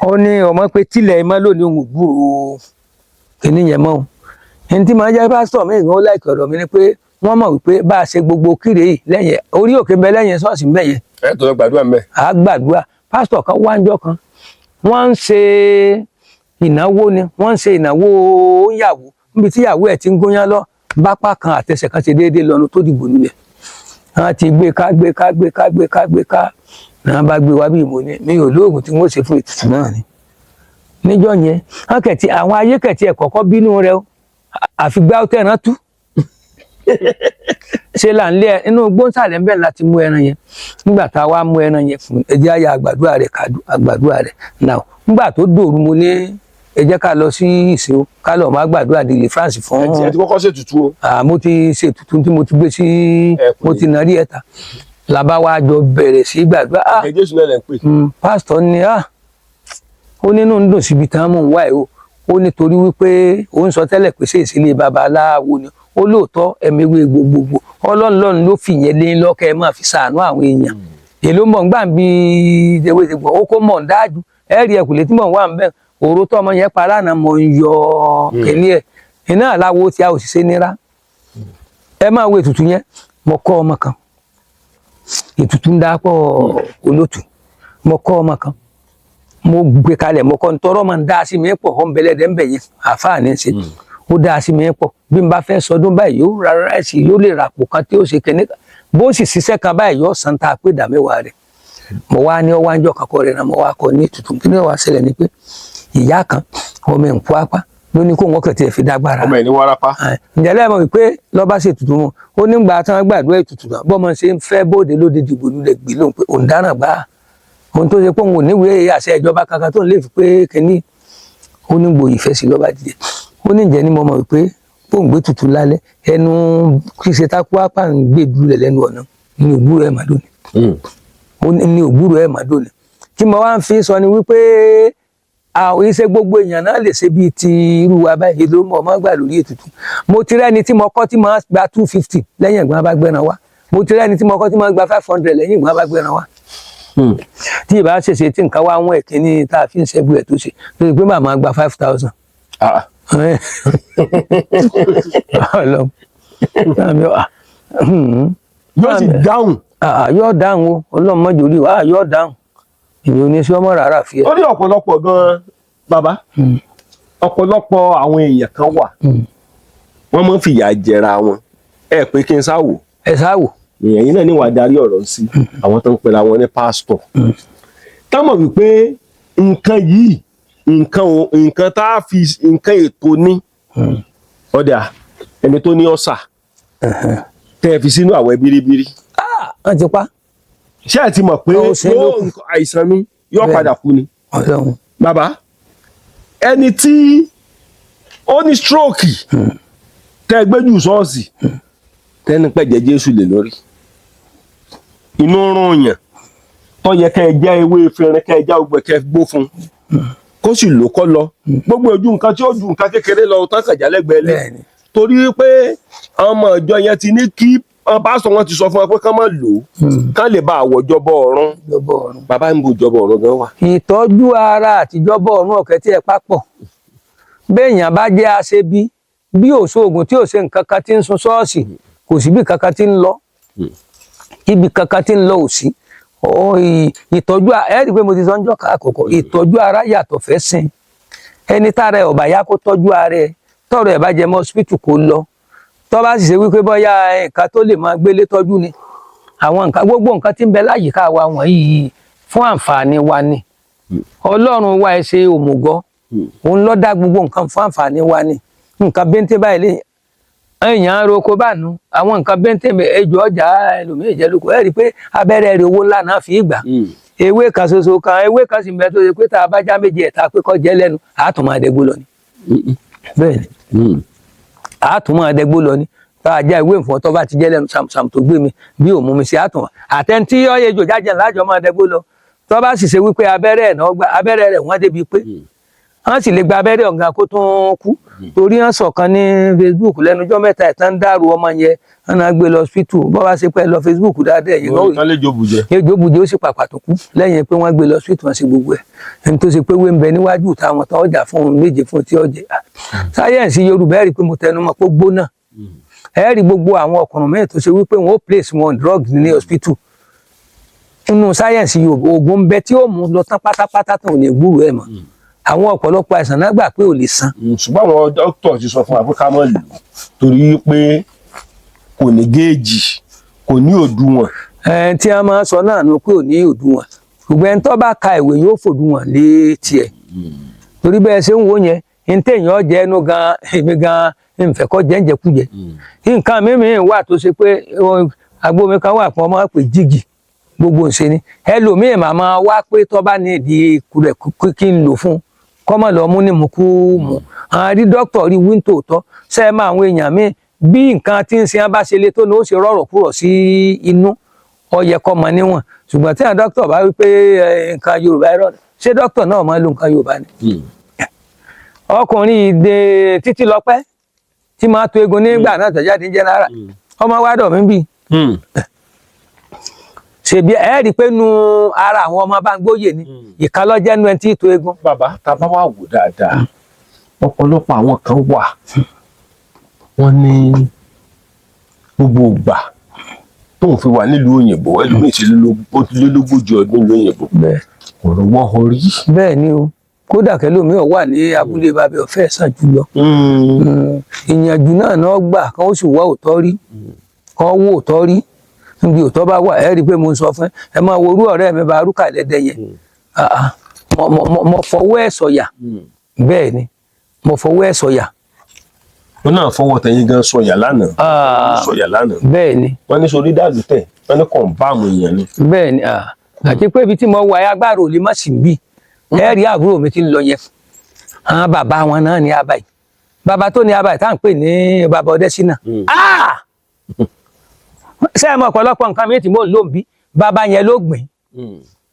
A: Ó ní ọmọ pé tílẹ̀ mọ́ lónìí, òun ò gbúròó kìíní yẹn mọ́ o. Ẹni tí màá jẹ́ pásítọ̀ mi ìgbọ́n láìpẹ́ ọ̀rọ̀ mi ni pé wọ́n mọ̀ wípé bá a ṣe gbogbo kíre yìí lẹ́yìn orí òkè bẹ lẹ́yìn ṣọ́ọ̀ṣì ń bẹ yẹn.
B: Ẹ tó lọ gbàdúrà mbẹ.
A: À á gbàdúrà. Pásítọ̀ kan wá ńjọ́ kan, wọ́n ń ṣe ìnáwó ni, wọ́n ń ṣe ìnáwó ìyàwó níbi tí ìyàwó ẹ̀ ti ń gúnyán lọ, bápá kan àtẹsẹ̀ kan ṣe déédéé lọ́nu tó dìbò nílẹ̀. Wọ́n ti gbé ká, gbé ká, gbé ká, gbé ká, gbé ká náà bá gbé wá bí ìmọ̀ ni mi ò lóògùn tí wọ́n ṣe fún ètùtù náà ni níjọ́ yẹn. Wọ́n kẹ̀tì àwọn ayé kẹ̀tì ẹ̀ kọ́kọ́ bínú rẹ o, àfi gbá tẹ̀ràn tú ṣe là ń lé ẹ inú gbóǹsàlẹ̀ ń bẹ̀ láti mú ẹran yẹn. Nígbà tá a wá mú ẹran yẹn fún ẹ, jẹ́ àyà àgbàdua rẹ̀, ká àgbàdua rẹ̀ náà. Nígbà tó dòru, mo ní ẹ jẹ́ ká lọ sí ìsìn o, ká lọ máa gbàdúrà deliverance fún.
B: Ẹ ti kọ́kọ́ ṣètùtù o.
A: Mo ti ṣètùtù tí mo ti gbé sí, mo ti nàrí ẹ̀ta làbá wa jọ bẹ̀rẹ̀ sí gbàdúrà.
B: Ẹ̀jẹ̀ Jésù náà lẹ̀ ń pè.
A: Pásítọ̀ ni ó nínú ń dùn síbi tán mò ń wá ẹ̀ o. Ó nítorí wípé ó ń sọ tẹ́lẹ̀ pé ṣe ìsílẹ̀ babaláwo ni ó lóòótọ́ ẹ̀mẹ́wé gbogbogbò. Ọlọ́run lọ́run ló fìyẹn lé lọ́kẹ́ ẹ máa fi ṣàánú àwọn èèyàn. Èló mọ̀ ń gbà ń bí ewé ti gbọ̀ ó kó mọ̀ ń dájú ẹ̀rí ẹ̀kùlé tí mò ń wà ń bẹ̀. Òró tó ọmọ yẹn pa lánàá, mọ̀ ń yọ kìíní ẹ̀ iná aláwo tí a ò sì ṣe nira. Ẹ máa wo ètùtù yẹn. Mo kọ́ ọmọ kan, ètùtù ń dápọ̀ olótù. Mo kọ́ ọmọ kan, mo gbé kalẹ̀, mo kọ́ ń tọrọ máa ń dá sí mi pọ̀. Ọ̀n bẹ̀lẹ̀ ń bẹ̀ yẹn, àáfàá ní í ṣe, ó dá sí mi pọ̀. Bí n bá fẹ́ sọdún báyìí, yóò ra ráìsì, yóò lè ràpò kan tí ó ṣe kẹ́ni. Bó sì ṣiṣẹ́ kan báyìí, yóò san tá a pé ìdá 10 rẹ̀. Mo wá ní ọwọ́ àjọ kankan rẹ̀ náà, mo wá kọ ní ètùtù. Kí ni wàá ṣẹlẹ̀ ni pé ìyá kan, ọmọ ẹ̀ ń kú apá ló ní kó wọn kẹ̀ tiẹ̀ fi dágbára.
B: Ọmọ ẹ̀ ní wárápá.
A: Ǹjẹ́ lẹ́yìn mọ̀ wípé lọ́ba ṣe ètùtù wọn, ó nígbà tí wọ́n gbàdúrà ètùtù náà, bọ́mọ ṣe ń fẹ́ bóde lóde dìbò lulẹ̀ gbé lóhùn pé òun dáràn gbá ohun tó ṣe pé òun ò níwèé àṣẹ ìjọba kankan tó ń lè fi pé kínní. Ó ní gbòòyì fẹ́ sí lọ́ba dìde. Ó ní ǹjẹ́ ní mo mọ̀ wípé bóun gbé tutù lálẹ́ ẹnu kí ṣe tákú apá ń gbé dúlẹ̀ lẹ́nu ọ̀nà ní ògbúrò ẹ̀ má lónìí. Ó ní ògbúrò ẹ̀ má lónìí. Tí mo wá ń fi sọ ni wípé àwọn iṣẹ́ gbogbo èèyàn náà lè ṣe bíi ti irú wa báyìí ló mọ̀ ọmọ gbà lórí ètùtù. Mo ti rẹ́ni tí mo kọ́ tí mo gba 250 lẹ́yìn ìgbọ́n bá gbẹ́ran wá. Mo ti rẹ́ni tí mo kọ́ tí mo gba 500 lẹ́yìn ìgbọ́n bá gbẹ́ran wá. Tí ìbá ṣèṣe tí nǹkan wá wọ́n, ẹ̀kíní tá a fi ń ṣẹ́gun ẹ̀ tó ṣe tó ṣe pé màmá gba 5,000. Ọlọ́run.
B: Yóò sì dáhùn.
A: Yóò dáhùn o. Ọlọ́run mọ́jọ́ orí wa, yóò dáhùn. Èmi ò ní sí ọmọ rárá fi ẹ.
B: Ó ní ọ̀pọ̀lọpọ̀ gan-an, bàbá. Ọ̀pọ̀lọpọ̀ àwọn èèyàn kan wà, wọ́n máa ń fìyà jẹra wọn. Ẹ pé kí n sáwò.
A: Ẹ sáwò.
B: Èèyàn yìí náà ní wàá darí ọ̀rọ̀ sí àwọn tó ń pera wọn ní pásítọ̀, táwọn wípé nǹkan yìí, nǹkan nǹkan tá a fi nǹkan ètò ní ọ̀dà ẹni tó ní ọ̀sà tẹ́ ẹ fi sínú àwẹ̀ bíríbírí.
A: Wọ́n ti pa.
B: Ṣé ẹ ti mọ̀ pé
A: Ó ṣe é
B: yóò
A: lókun.
B: Àìsàn mi yóò padà kú ni.
A: Ọlọ́run.
B: Bàbá, ẹni tí ó ní stroke tẹ́ ẹ gbé jù ṣọ́ọ̀ṣì, tẹ́ni pẹ̀jẹ́ Jésù lè lórí inú rún yàn, tó yẹ kẹ́ ẹ jẹ́ ewé efinrin, kẹ́ ẹ já ogbẹ, kẹ́ ẹ gbó fún kó sì lò kọ́ lọ, gbogbo ojú nǹkan tí ó ju nǹkan kékeré lọ tán kàjá lẹ́gbẹ̀ẹ́ lé. Torí pé àwọn ọmọ ìjọ yẹn ti ní kí pásítọ̀ wọn ti sọ fún wọn pé kán má lò ó, kán lè bá àwọ̀jọbọ ọ̀run.
A: Ìjọba ọ̀run.
B: Bàbá, ń bo ìjọba ọ̀run gan wà?
A: Ìtọ́jú ara àtijọba ọ̀run ọ̀kẹ́ tí ẹ papọ̀. Béèyàn bá jẹ́ aṣebi, bí òṣoògùn tí ò ṣe nǹkan kan, tí ń sun ṣọ́ọ̀ṣì, kò síbi kankan tí ń lọ, ibi kankan tí ń lọ ò sí. Ìtọ́jú ẹ rí i pé mo ti sọ ń jọ́ àkọ́kọ́, ìtọ́jú ara yàtọ̀ fẹ́ sìn. Ẹni tára ẹ̀ ọ̀bà yá, kó tọ́jú ara ẹ̀. Tọ́rọ̀ ẹ̀ bá jẹ mọ́ hospital, kó lọ. Tó bá sì ṣe wípé bóyá nǹkan tó lè máa gbélé tọ́jú ni, àwọn nǹkan, gbogbo nǹkan tí ń bẹ láyìíká wa wọ̀nyí, fún àǹfààní wa ni. Ọlọ́run wa ẹ ṣe òmùgọ̀, òun ló dá gbogbo nǹkan fún àǹfààní wa ni. Nǹkan bẹ́ńtẹ́ báyìí lè èèyàn roko bá nu àwọn nǹkan bẹ́ńtẹ́ ejò ọjà ẹlòmíì jẹ́ lóko. Ẹ rí i pé abẹ́rẹ́ rẹ̀, owó ńlá náà fi gbà. Ewé kan ṣoṣo kan, ewé kan sì ń bẹ tó ṣe pé tá a bá já méje ẹ̀ta pé kọ́ jẹ́ lẹ́nu, àátùn máa dẹgbó lọ ni. Bẹ́ẹ̀ ni, àátùn máa dẹgbó lọ ni. Tá a já ewé nfọ̀, tó bá ti jẹ́ lẹ́nu sàmùsàmù tó gbé mi bí òmù mi sí, àtùn àtẹ̀ntí ọ̀yẹ́ ejò jájẹ́ lájọ máa dẹgbó lọ. Tó bá sì ṣe wípé abẹ́rẹ́ ẹ̀ náà gba abẹ́rẹ́ rẹ̀, wọ́n débi pé wọ́n sì lè gba abẹ́rẹ́ ọ̀gá kó tún kú, torí wọ́n sọ̀kan ní Facebook lẹ́nujọ́ 3 ẹ̀ tán ń dàrú ọmọ yẹn, wọ́n náà gbé lọ hospital. Bọ́ bá ṣe pẹ́ lọ Facebook dáadáa, ẹ̀yìn náà
B: Tán lè jó bùjẹ.
A: Ejò bùjẹ, ó sì pàpà tó kú lẹ́yìn pé wọ́n gbé lọ hospital, wọ́n ṣe gbogbo ẹ̀. Ẹni tó ṣe pé wé ń bẹ níwájú táwọn tán ọjà fún un méje fún tí ọjẹ. Sáyẹ́ǹsì Yorùbá, ẹ̀ rí i pé mo tẹnu mọ́ pé ó gbóná. Ẹ̀ rí gbogbo àwọn ọkùnrin mẹ́rin tó ṣe wípé wọ́n ó place wọn drug ní hospital. Nínú sáyẹ́ǹsì Yorùbá, oògùn ń bẹ tí ó mú lọ tán pátápátá, tán ò ní gbúrò ẹ̀ mọ́. Àwọn ọ̀pọ̀lọpọ̀ àìsàn náà gbà pé ò lè san.
B: Ṣùgbọ́n àwọn dókítà ti sọ fún wa pé ká má lò ó torí pé kò ní géèjì, kò ní òdiwọ̀n.
A: Ẹn tí wọ́n máa ń sọ náà nu pé ò ní òdiwọ̀n, ṣùgbọ́n ẹni tó bá ka ìwé yóò fòdiwọ̀n lé tiẹ̀, torí bẹ́ẹ̀ ṣe ń wò yẹn ní téèyàn jẹ́ ẹnu gan, èmi gan nfẹ́ kọ́ jẹ́ ǹjẹ́kújẹ. Nǹkan mímì wà tó ṣe pé agbo mi kan wà fún ọmọ pé jígì gbogbo ǹṣe ni ẹlòmíì màmá wá pé tó bá ní ìdí rẹ̀ kí n lò fún kọ́mọ̀ lọ mú ní mú kú mú. Àwọn rí dókítà rí wíńtò tọ́ ṣe é máa àwọn èèyàn míì bí nǹkan tí ń ṣe wọn bá ṣe lé tó ní ó ṣe rọ̀rọ̀ kúrọ̀ sí inú, ó yẹ kọ́ mọ níwọ̀n. Ṣùgbọ́n tí àwọn dókítà bá wí pé nǹkan Yorùbá ẹ̀rọ ṣé dókítà náà máa ń lo nǹkan Yorùbá ni. Ọkùnrin ìdè títí lọ́pẹ́ tí máa tó egun nígbà náà tẹ̀jáde jẹ́nara ọmọ wa dọ̀ mí bì ṣèbí ẹ rí i pé nu ara àwọn ọmọ bá ń gbóyè ni ìka lọ́jẹ́ nu ẹni tí ì tó egun.
B: Bàbá, tá a bá wà wò dáadáa, ọ̀pọ̀lọpọ̀ àwọn kan wà, wọ́n ní gbogbo ìgbà Tóun fi wà nílùú òyìnbó, ẹlòmíì ti lé lógójì ọdún nílùú òyìnbó,
A: Bẹ́ẹ̀.
B: kò rọwọ́ orí.
A: Bẹ́ẹ̀ ni o, kódà kẹlòmíì wà ní abúlé bàbá ọ̀fẹ́ sàn jù lọ. Ìyànjú náà náà gbà kán ó sì wá òótọ́ rí, kán wó òótọ́ rí níbi òótọ́ bá wà. Ẹ rí i pé mo ń sọ fún ẹ, ẹ máa wo orú ọ̀rẹ́ mi bá arúkà lẹ́dẹ̀ yẹn. Ah, ah. Mo fọwọ́ ẹ̀ sọ̀yà. Bẹ́ẹ̀ ni, mo fọwọ́ ẹ̀ sọ̀yà.
B: Wọn náà fọwọ́ tẹ̀yìn gan sọ̀yà lánàá.
A: Ah.
B: Sọ̀yà lánàá.
A: Bẹ́ẹ̀ ni.
B: Wọ́n ní sórí Dàlútẹ̀, wọ́n ní kọ̀ǹbáàmù èèyàn ni.
A: Bẹ́ẹ̀ ni, ah. Àti pé ibi tí mo wà, agbára ò lè má sí bí. Ẹ rí àbúrò mi tí ń lọ yẹn, àwọn bàbá wọn náà ní abayì, bàbá tó ní abayì tá à ń pè ní bàbá Ọdẹ́sínà. Ah! Ṣé ẹ mọ ọ̀pọ̀lọpọ̀ nǹkan mi tí mò ń lò ń bí, bàbá yẹn ló gbìn,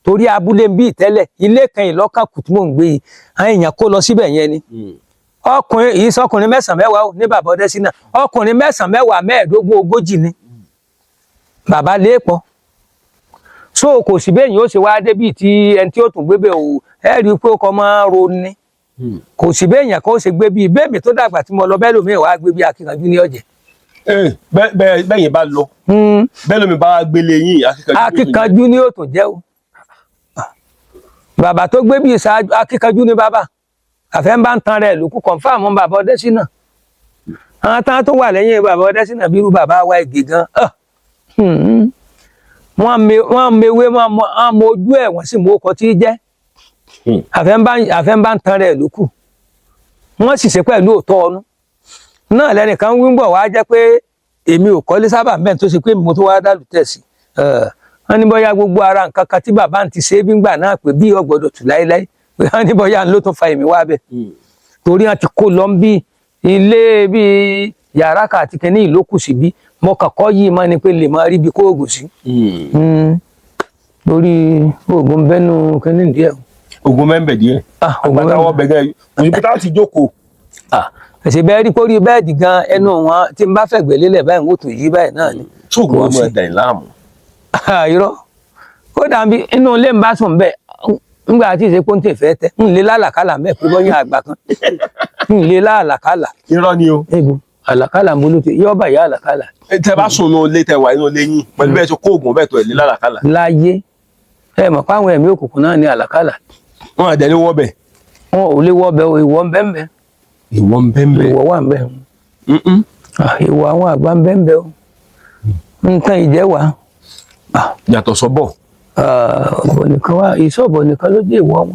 A: torí abúlé ń bí tẹ́lẹ̀, ilé kan ìlọ́kàn kù tí mò ń gbé yìí, àwọn èèyàn kó lọ síbẹ̀ yẹn ni. Ọkùnrin yìí sọkùnrin mẹ́sàn-án mẹ́wàá ó ní bàbá Ọdẹ́sínà, ọkùnrin mẹ́sàn-án mẹ́wàá 25 40 ni bàbá lẹ́ẹ̀pọ̀. So kò sí bẹ́ẹ̀ yìí ó ṣe wá débi tí ẹni tí ó tún gbé bẹ́ẹ̀ o, ẹ rí i pé ó kọ́ máa ń ro ni. Kò sí bẹ́ẹ̀ yẹn kó ṣe gbé bíi bẹ́ẹ̀ mi tó dàgbà tí mo lọ bẹ́ẹ̀ lómi wàá gbé bí akíkanjú ní ọ̀jẹ̀.
B: Bẹ́ẹ̀ yẹn bá lọ, bẹ́ẹ̀ lómi bá gbélé yín, akíkanjú.
A: Akíkanjú ní ó tún jẹ́ o. Bàbá tó gbé bíi ṣáájú, akíkanjú ní bàbá àfẹ́ ń bá ń tan rẹ̀ lókù. Confirm bàbá Ọdẹ́sínà. Àwọn tán tó wà lẹ́yìn bàbá Ọdẹ́sínà bírú bàbá wa Ìgè gan, ah, wọ́n mewé, wọ́n mọ ojú ẹ̀, wọ́n sì mọ ọkọ̀ tí í jẹ́. Àfẹ́ ń bá ń tan rẹ̀ lókù. Wọ́n sì ṣe pẹ̀lú òótọ́ ọnú náà lẹ́nìkan wí ń bọ̀ wá jẹ́ pé èmi ò kọ́lé sábà mẹ́rin tó ṣe pé mo tó wá Dàlútẹ̀ sí. Wọ́n ní bóyá gbogbo ara nǹkan kan tí bàbá ń ti ṣe é bí ngbà náà pé bí ọgbọ́dọ̀ tù láéláé, pé wọ́n ní bóyá ló tún fa èmi wá bẹ̀, torí wọ́n ti kó lọ ń bí ilé bí yàrá kan àti kìnní ìlókù sí bí mo kàn kọ́ yìí mọ́ ni pé lè máa rí bí kó oògùn sí. Lórí oògùn bẹ́nu kìnní díẹ̀ o.
B: Ogun mẹ́ńbẹ̀ díẹ̀.
A: Ah, oògùn
B: àgbàdo àwọn bẹ̀gẹ́ òyìnbó tá a ti jókòó.
A: Ah, ẹ̀sìn bẹ́ẹ̀ rí pórí bẹ́ẹ̀dì gan, ẹnu wọn tí n bá fẹ̀gbẹ́ lélẹ̀ báyìí, ń wò tó yí báyìí náà ni.
B: Sóògùn
A: Kò
B: wọn
A: sí.
B: máa dà yín láàmú?
A: Ah, irọ́, kódà bí inú ilé ń bá sùn bẹ́ẹ̀ ńgbà tí ìṣe pọ́ńtì fẹ́ tẹ́ ń lé lálàkálà ń bẹ́ẹ̀ pé bọ́yá àgbà kan ń lé lálàkálà.
B: Irọ́ ni o.
A: Ebu àlàkálà ń bolú ti yọ́ bà yá àlàkálà.
B: Tẹ bá sùn nù ilé, tẹ wà nínú ilé yín pẹ̀lú bẹ́ẹ̀ tó kó oògùn bẹ́ẹ̀ tó ẹ̀ lé lálàkálà?
A: Láyé, ẹ mọ̀ pé àwọn ẹ̀mí òkùnkùn náà ní àlàkálà.
B: Wọn àdẹ ní wọ́ bẹ̀.
A: Wọn ò lè wọ́ bẹ́ẹ̀ o, ìwọ ń bẹ́ẹ̀ bẹ́ẹ̀.
B: Ìwọ ń bẹ́ẹ̀ bẹ́ẹ̀.
A: Ìwọ wà ń bẹ́ẹ̀. Ah, ìwọ àwọn àgbà ń bẹ́ẹ̀ bẹ́ẹ̀ o, nǹkan ìjẹ́wàá.
B: Yàtọ̀ sọ́bọ̀.
A: Ọ̀bọ̀ nìkan wá, ìṣọ̀bọ̀ nìkan ló jẹ́ ìwọ wọn.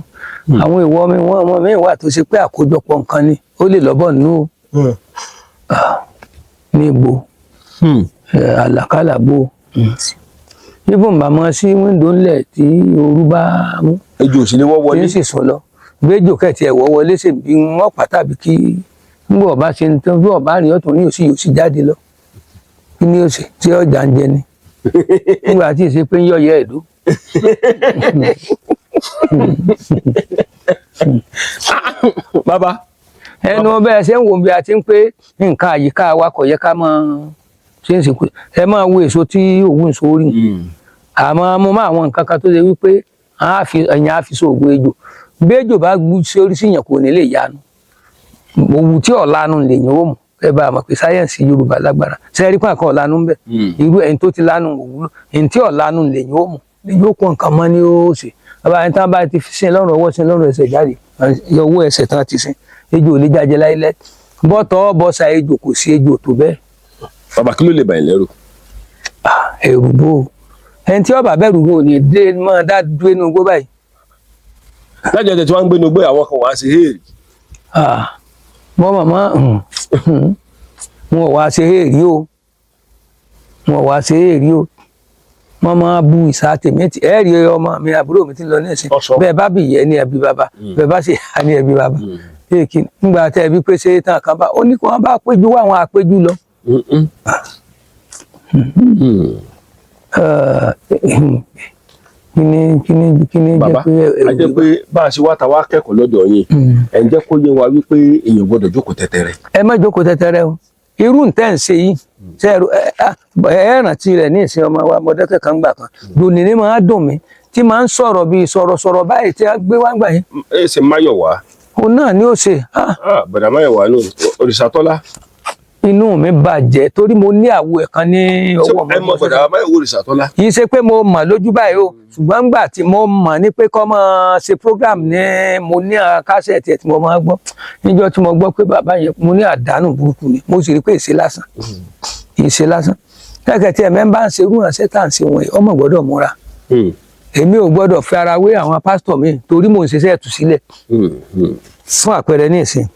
A: Àwọn ìwọ mi wọn ọmọ mi wà tó ṣe pé àkójọpọ̀ nǹkan ni, ó lè lọ́bọ̀ nínú o. Ní ibo àlàkálà bo ibùn màmá sí wíńdò ńlẹ̀ tí ooru bá mú.
B: Ejò ò sì ní wọ́
A: tí
B: wọlé.
A: ń sì sùn lọ gbẹ́jọ́ kẹ̀tì ẹ̀wọ́ wọlé ṣe bí wọ́n pa tàbí kí nígbà ọba ṣe ń tán, bí ọba rìn ọ̀tún ní òsì yóò sì jáde lọ, kí ni ó ṣe tí ọjà ń jẹ ni nígbà tí ìṣe pé ń yọ̀yẹ́ ẹ̀dó.
B: Bàbá.
A: Ẹnu bẹ́ẹ̀ ṣe ń wo bí a ti ń pé nǹkan àyíká wa kò yẹ ká máa ṣe ń sìnkú. Ẹ máa wo èso tí òun ń sórí, àmọ́ mo máa àwọn nǹkan kan tó ṣe wípé ẹ̀yìn á fi sóògùn ejò. Bí ejò bá gbú sórí síyàn, kò ní lè yanu. Òwú tí ọ̀lanu lèyìn ó mú. Ẹ bá a mọ̀ pé sáyẹ́ǹsì Yorùbá lágbára sẹ́ẹ̀rí pàǹkan ọ̀lanu ń bẹ. Irú ẹni tó ti lanu òwúlò, ẹni tí ọ̀lanu lèyìn ó mú, lèyìn ó kó nǹkan mọ́ ní ó ṣe. Bàbá ẹni tí wọ́n bá ti sin lọ́rùn ọwọ́, sin lọ́rùn ẹsẹ̀ jáde, ọwọ́ ẹsẹ̀ tán ti sin, ejò ò lè jáde láíláí. Bọ́tọ̀ bọ́sà ejò, kò sí ejò tó bẹ́ẹ̀.
B: Bàbá, kí ló lè bà yín lẹ́rù?
A: Ah, ẹ̀rù bò ó. Ẹni tí ó bá bẹ̀rù kò ní dé máa dá dúró inú igbó báyìí.
B: Lájọ tẹ tí wọ́n ń gbénu gbé, àwọn kan wàá ṣe héèrì.
A: Ah, mọ́ màmá wọn ò wá ṣe é rí o, wọn ò wá ṣe é rí o. Wọ́n máa bu ìsà tèmi tí ẹ rí ọmọ mi, àbúrò mi ti ń lọ ní ẹ̀sìn.
B: Ọ̀sọ́.
A: Bẹ́ẹ̀ bá bì yẹ ní ẹbí bàbá, bẹ́ẹ̀ bá ṣe yà ní ẹbí bàbá. Èkì ńgbà tẹ ẹbí pé ṣé tán kan bá ó ní kí wọ́n bá péjú wá, àwọn àpéjú lọ. Kíni jẹ́
B: Bàbá,
A: pé
B: a jẹ́ pé bá a ṣe wá ta wá kẹ́kọ̀ọ́ lọ́dọ̀ yín, ẹ̀ ń jẹ́ kó yé wa wípé èèyàn gbọ́dọ̀ jókòó tẹ́tẹ́rẹ́.
A: Ẹ má jókòó tẹ́tẹ́rẹ́ o. Irú ntẹ́ ń ṣe yìí ṣe ẹ rántí rẹ̀ ní ìsìn ọmọ wa mọ̀dẹ́kẹ́ kan gbà kan lónìí ní máa dùn mí tí máa ń sọ̀rọ̀ bíi sọ̀rọ̀sọ̀rọ̀ báyìí tí a gbé wá gbà yẹn.
B: Ẹ ṣe Máyọ̀wá.
A: Òun náà ni ó ṣe ah.
B: Ah, bọ̀dà Máyọ̀wá ló Òrìṣàtọ́lá.
A: Inú mi bàjẹ́ torí mo ní àwo ẹ̀ kan ní ọwọ́
B: Ẹ mọ bọ̀dà Máyọ̀wá Òrìṣàtọ́lá?
A: Kì í ṣe pé mo mọ̀ lójú báyìí o, ṣùgbọ́n ńgbà tí mo mọ̀ ní pé kọ́ mọ́ ṣe program ní, mo ní kásẹ̀tì ẹ̀ tí mo máa gbọ́. Níjọ́ tí mo gbọ́ pé bàbá yẹn, mo ní àdánù burúkú ni. Mo sì rí pé ìṣe lásán, ìṣe lásán kẹ́kẹ́ tí ẹ̀mẹ́ bá ń ṣe irú ìránṣẹ́ tá à ń ṣe wọ̀nyí, ọmọ gbọ́dọ̀ múra. Èmi ò gbọ́dọ̀ fi ara wé àwọn pásítọ̀ mi torí mò ń ṣiṣẹ́ ìtúsílẹ̀. Fún àpẹẹrẹ, ní ìsìn,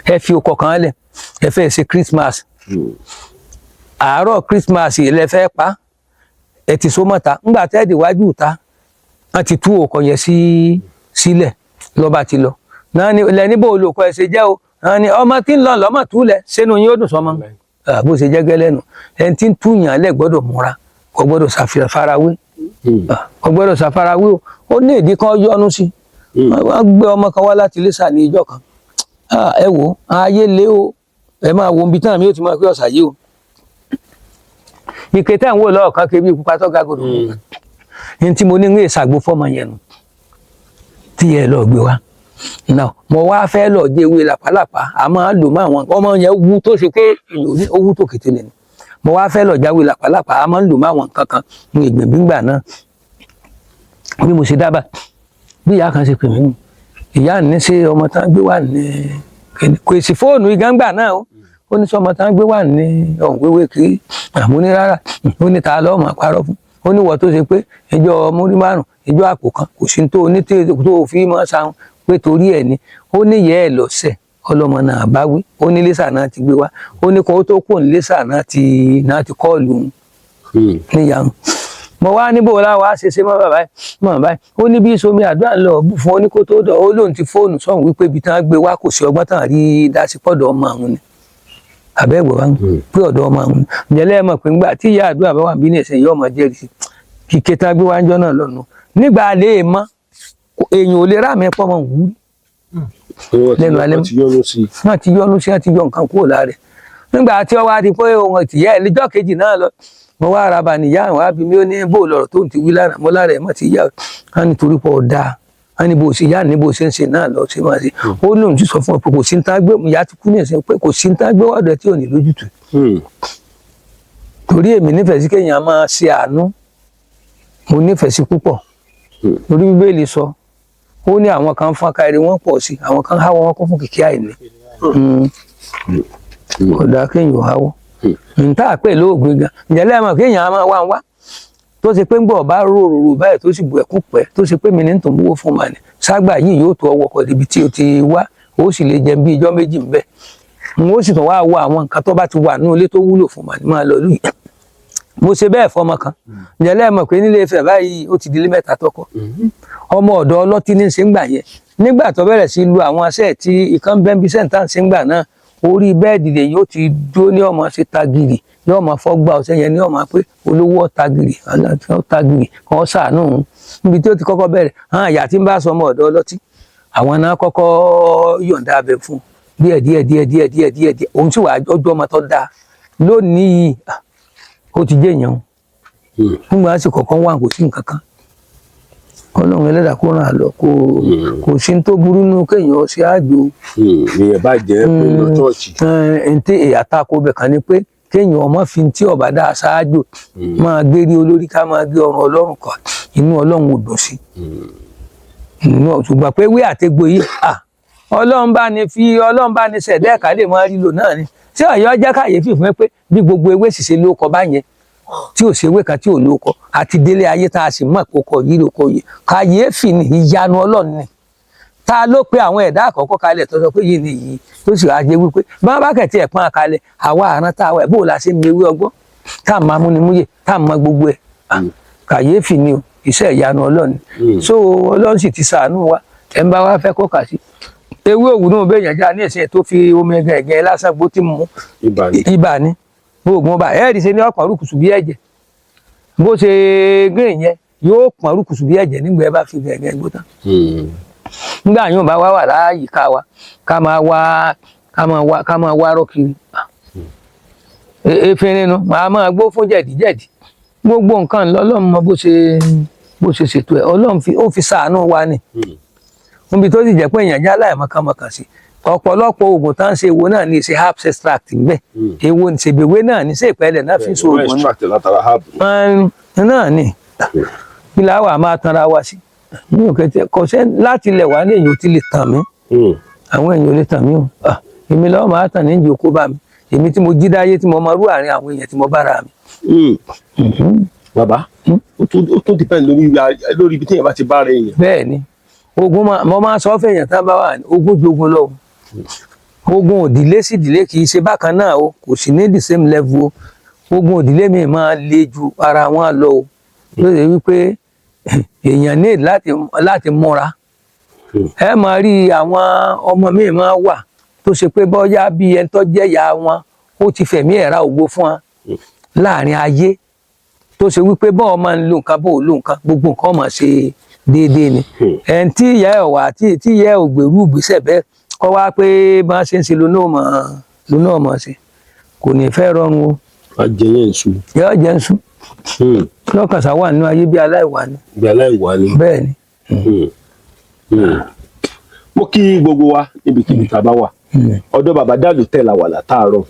A: ẹ fi okọ̀ kan lẹ̀, ẹ fẹ́ ṣe Christmas. Àárọ̀ Christmas lẹ fẹ́ pa, ẹ ti so mọ́ta. Ńgbà tẹ́ẹ̀dì wájú ìta, wọ́n ti tú okọ̀ yẹn sí sílẹ̀, lọ́ba ti lọ náà ni lẹ́ni bó olùkọ́ ẹ ṣe jẹ́ o. Náà ni ọmọ tí ń lọ lọ́mọ túlẹ̀ sínú yín, ó dùn sọmọ. Bó ṣe jẹ́ gẹ́lẹ́ nu, ẹni tí ń túyàn lẹ̀ gbọ́dọ̀ múra, kò gbọ́dọ̀ ṣàfarawé, kò gbọ́dọ̀ ṣàfarawé o. Ó ní ìdí kan yọnu sí. Wọ́n gbé ọmọ kan wá láti Iléṣà ní ìjọ kan. Ẹ wò, ayé lé o. Ẹ máa wo ibi tán mi ó ti máa pé ọ̀sà yìí o. Ike tẹ́ ń wò lọ́ọ̀kan kébí pupa tó ga gòdò ní tí mo ní ń ṣàgbo fọ́mọ yẹn nu tí ẹ lọ gbé wa náà. Mo wá fẹ́ lọ jẹ ewé làpálàpá, a máa lò mọ́ àwọn ọmọ yẹn wú tó ṣe pé ó wú tó kété lẹ́nu. Mo wá fẹ́ lọ jáwé làpálàpá, a máa ń lò mọ́ àwọn nǹkan kan ní ìgbìngbìngbà náà. Bí mo ṣe dábàá, bí ìyá kan ṣe pè mí nù, ìyá ní ṣe ọmọ tán gbé wà ní, kò sí fóònù ìgángbà náà o. Ó ní sọmọ tán gbé wà ní ọ̀hún wéwé kiri. Àmú ní rárá. Ó ní ta lọ́ọ́ máa parọ́ fún? Ó ní wọ́n tó ṣe pé ìjọ múrí márùn, ìjọ àpò kan kò sí tó ní tó fi mọ́ sáwọn pé torí ẹ̀ ni. Ó ní ìyá ẹ̀ lọ́sẹ̀ ọlọ́mọ náà bá wí. Ó ní lẹ́sà náà ti gbé wá. Ó ní kó tó kò ní lẹ́sà náà ti kọ́ọ̀lù òun níyàwó. Mo wá níbo láwa ṣe ṣe mọ́ bàbá mọ́ báyìí. Ó ní bí somi àdúrà ń lọ fún ó ní kó tó dọ̀. Ó lóun ti fóònù sọ̀hún wípé ibi tí wọ́n gbé wá, kò sí ọgbọ́n tán rí dá sí, pọ̀dọ̀ ọmọ àwọn ni àbẹ́gbẹ̀ wa pé ọ̀dọ̀ ọmọ àwọn ni. Ǹjẹ́ lẹ́yìn mọ̀ pé ńgbà tí ìyá àdúrà bá wà bí ní ẹ̀sìn yóò mọ̀ jẹ́rìí sí kíkẹ́ tá gbé wá ń jọ́ náà lọ́nu nígbà lè mọ́, èèyàn ò lè rà mí pọ́ mọ́ wú. Lẹ́nu alẹ́
B: Wọ́n ti yọnu sí i.
A: Wọ́n ti yọnu sí, wọ́n ti yọ nǹkan kúrò lára rẹ̀. Nígbà tí ó wá di pé òun tìyẹ́ ẹ̀ lẹ́jọ́ kejì náà lọ, mo wá ra bà níyà àwọn àbí mi. Ó ní bó lọ̀rọ̀ tó ń ti wí lára mo lára ẹ̀ mọ̀ ti yá. Wọn nítorí pọ̀ dáa, wọn ní bó ṣe yá ní bó ṣe ń ṣe náà lọ ṣe máa ṣe. Ó lóun ti sọ fún ọ pé kò sí ń tá gbé ìyá ti kú ní ìsìn, pé kò sí ń tá gbé wọ́dọ̀ tí ò ní lójútùú. Torí èmi nífẹ̀ẹ́ sí kéèyàn máa ṣe àánú, mo nífẹ̀ẹ́ sí púpọ̀, torí Bíbélì sọ, ó ní àwọn kan fọ́n ká eré wọn pọ̀ sí, àwọn kan háwọ́ wọn kún fún kìkì àìní. Kò dáa kéèyàn ò háwọ́ nta pè lóògùn gan. Ǹjẹ́ lẹ́ẹ̀mọ̀ kéèyàn á máa wá ń wá tó ṣe pé ń gbọ́ bá rò báyìí, tó sì bu ẹ̀kún pẹ́, tó ṣe pé mi ní tó ń bówó fún màní ságbà yìí, yóò tó ọwọ́ kọ̀ débi tí o ti wá, ó sì lè jẹun bí ijọ́ méjì ń bẹ̀. N ó sì tún wá wo àwọn nǹkan tó bá ti wà nínú ilé tó wúlò fún màní máa lọ lùyìí. Mo ṣe bẹ́ẹ̀ fọmọ kan. Ǹjẹ́ lẹ́ẹ̀mọ̀ pé nílé Ifẹ̀ báyìí, ó ti di ilé mẹ́ta tọkọ, ọmọ ọ̀dọ̀ ọlọ́tí ní ṣe ń gbà yẹn. Nígbà tó bẹ̀rẹ̀ sí lu àwọn aṣẹ́ tí ìkan bẹ́ńbí sẹ́ńtà ń ṣe ń gbà náà, orí bẹ́ẹ̀dì lè yóò ti dúró ní ọmọ ṣe tagìrì ní ọmọ fọ́gbà ọ̀sẹ̀ yẹn ní ọmọ pé olówó ọ̀tagìrì ọ̀tagìrì kan ṣàánú òun. Níbi tí ó ti kọ́kọ́ bẹ̀rẹ̀ hàn, ìyá tí ń bá sọ ọmọ ọ̀dọ̀ ọlọ́tí, àwọn náà kọ́kọ́ yọ̀ǹda abẹ fún díẹ̀ díẹ̀ díẹ̀ díẹ̀ díẹ̀ díẹ̀ díẹ̀. Òun sì wà ọjọ́ ọmọ tó dáa lónìí yìí, ó ti jẹ́ èèyàn. Nígbà tí kọ̀ọ̀kan wà, kò sí nǹkan kan. Ọlọ́run ẹlẹ́dàá kó ràn án lọ. Kò sí tó burú nínú kéèyàn ṣe àjò.
B: Ìyẹn bá jẹ́ pé lọ chọ́ọ̀chì.
A: Ntẹ àtakò bẹ̀ kan ni pé kéèyàn ọmọ fi tí ọba dá ṣáájú máa gbé rí olórí, ká máa gbé ọrùn ọlọ́run kan, inú Ọlọ́run ò dùn sí inú. Ṣùgbọ́n pé wí àtẹ̀gbò yìí, Ọlọ́run bá ní fi, Ọlọ́run bá ní ṣẹ̀dá ẹ̀ka lè máa rí lò náà ni. Tí ọ̀yọ́ jẹ́ kàyéfì fún ẹ pé bí gbogbo ewé sì ṣe ló kọ báyẹn, tí ò ṣe ewé kan tí ò ló kọ, àti délé ayé tá a sì mọ̀ kó kọ yìí ló kọ yìí, kàyéfì ni, ìyanu Ọlọ́run ni. Ta ló pe àwọn ẹ̀dá àkọ́kọ́ kalẹ̀ tó sọ pé yìí ni yìí, tó sì wáá jẹ́ wípé bá bá kẹ̀tì ẹ̀ pọ́n kalẹ̀, àwa àrán tá a wà, bó la ṣe ń mewé ọgbọ́n tá a máa múnimúyè, tá a mọ gbogbo ẹ̀? Kàyéfì ni o, iṣẹ́ ìyanu Ọlọ́run. So Ọlọ́run sì ti ṣàánú wa. Ẹ̀ ń bá wa fẹ́ kó kà sí ewé òwú náà bẹ́ẹ̀ yẹn já ní ẹ̀sìn tó fi omi ẹ̀gẹ́ ẹ̀gẹ́ lásán gbó tí mu.
B: Ibà ni.
A: Ibà ni oògùn ọba ẹ̀ẹ́dì ṣe ní ọkàn rúkùsù bí ẹ̀jẹ̀, bó ṣe green yẹn yóò pọ̀n rúkùsù bí ẹ̀jẹ̀ nígbà ẹ bá fi ẹ̀gẹ́ gbó tán. Nígbà yóò bá wá wà láàyíká wa, ká máa wá, ká máa wá, ká máa wá rọ́kiri efinrin nu, màá máa gbó fún jẹ̀díjẹ̀dí. Gbogbo nǹkan lọ́lọ́run mọ bó ṣe ṣètò ẹ̀. Ọlọ́run fi ó fi ṣàánú wa ni. Níbi tó sì jẹ́ pé èèyàn já láìmọ̀kànmọ̀kàn sí Ọ̀pọ̀lọpọ̀ oògùn tá ń ṣe, èwo náà ní ṣe herbs extract ń bẹ, èwo ní ṣègbèwé náà ní ṣe ìpẹ́lẹ̀ náà fi ń so
B: Wọ́n
A: oògùn náà.
B: Extract látara herb.
A: Náà ni kí la wà máa tanra wa sí mi ò kẹtẹ kò sẹ́ láti ilẹ̀ wá ní èyàn ò ti lè tàn mí. Àwọn èèyàn ò lè tàn mí o. Ah, èmi lọ́wọ́ máa tàn ní ìjì okó bá mi, èmi tí mo jí dáyé, tí mo máa rú àárín àwọn èèyàn tí mo bára mi.
B: Bàbá, ó tún depend lórí ibi téèyàn bá ti bára èèyàn.
A: Bẹ́ẹ̀ ni, ogun mo máa sọ fún èèyàn tán bá wà ní ogun jogun lọ o. Ogun òdìlé sí ìdílé kì í ṣe bákan náà o, kò sì ní the same level o. Ogun òdìlé mi máa le ju ara wọn lọ o, ló ṣe wípé èèyàn ní láti múra. Ẹ máa rí àwọn ọmọ mi máa wà tó ṣe pé bọ́yá bí ẹni tó jẹ́ ìyá wọn, ó ti fẹ̀mí ẹ̀ ra ògo fún wọn láàrin ayé, tó ṣe wípé bọ́ọ̀ máa ń lo nǹkan, bó o lo nǹkan, gbogbo nǹkan máa ṣe déédéé ni. Ẹn tí ìyá ẹ̀ wà tí ìyá ẹ̀ ò gbèrú ìgbésẹ̀ bẹ́ẹ̀ kọ́ wá pé bá ṣe ń ṣe lónà ọmọ ṣe, kò ní fẹ́ rọrùn o.
B: A jẹ yẹn nsú.
A: Yóò jẹ́ ń sùn lọ́kànsá wà nínú ayé bí aláìwá ni.
B: Bí aláìwá ni.
A: Bẹ́ẹ̀ ni.
B: Mo kí gbogbo wa níbikíbi tá a bá wà. Ọ̀dọ̀ bàbá Dàlútẹ̀ la wà látàárọ̀.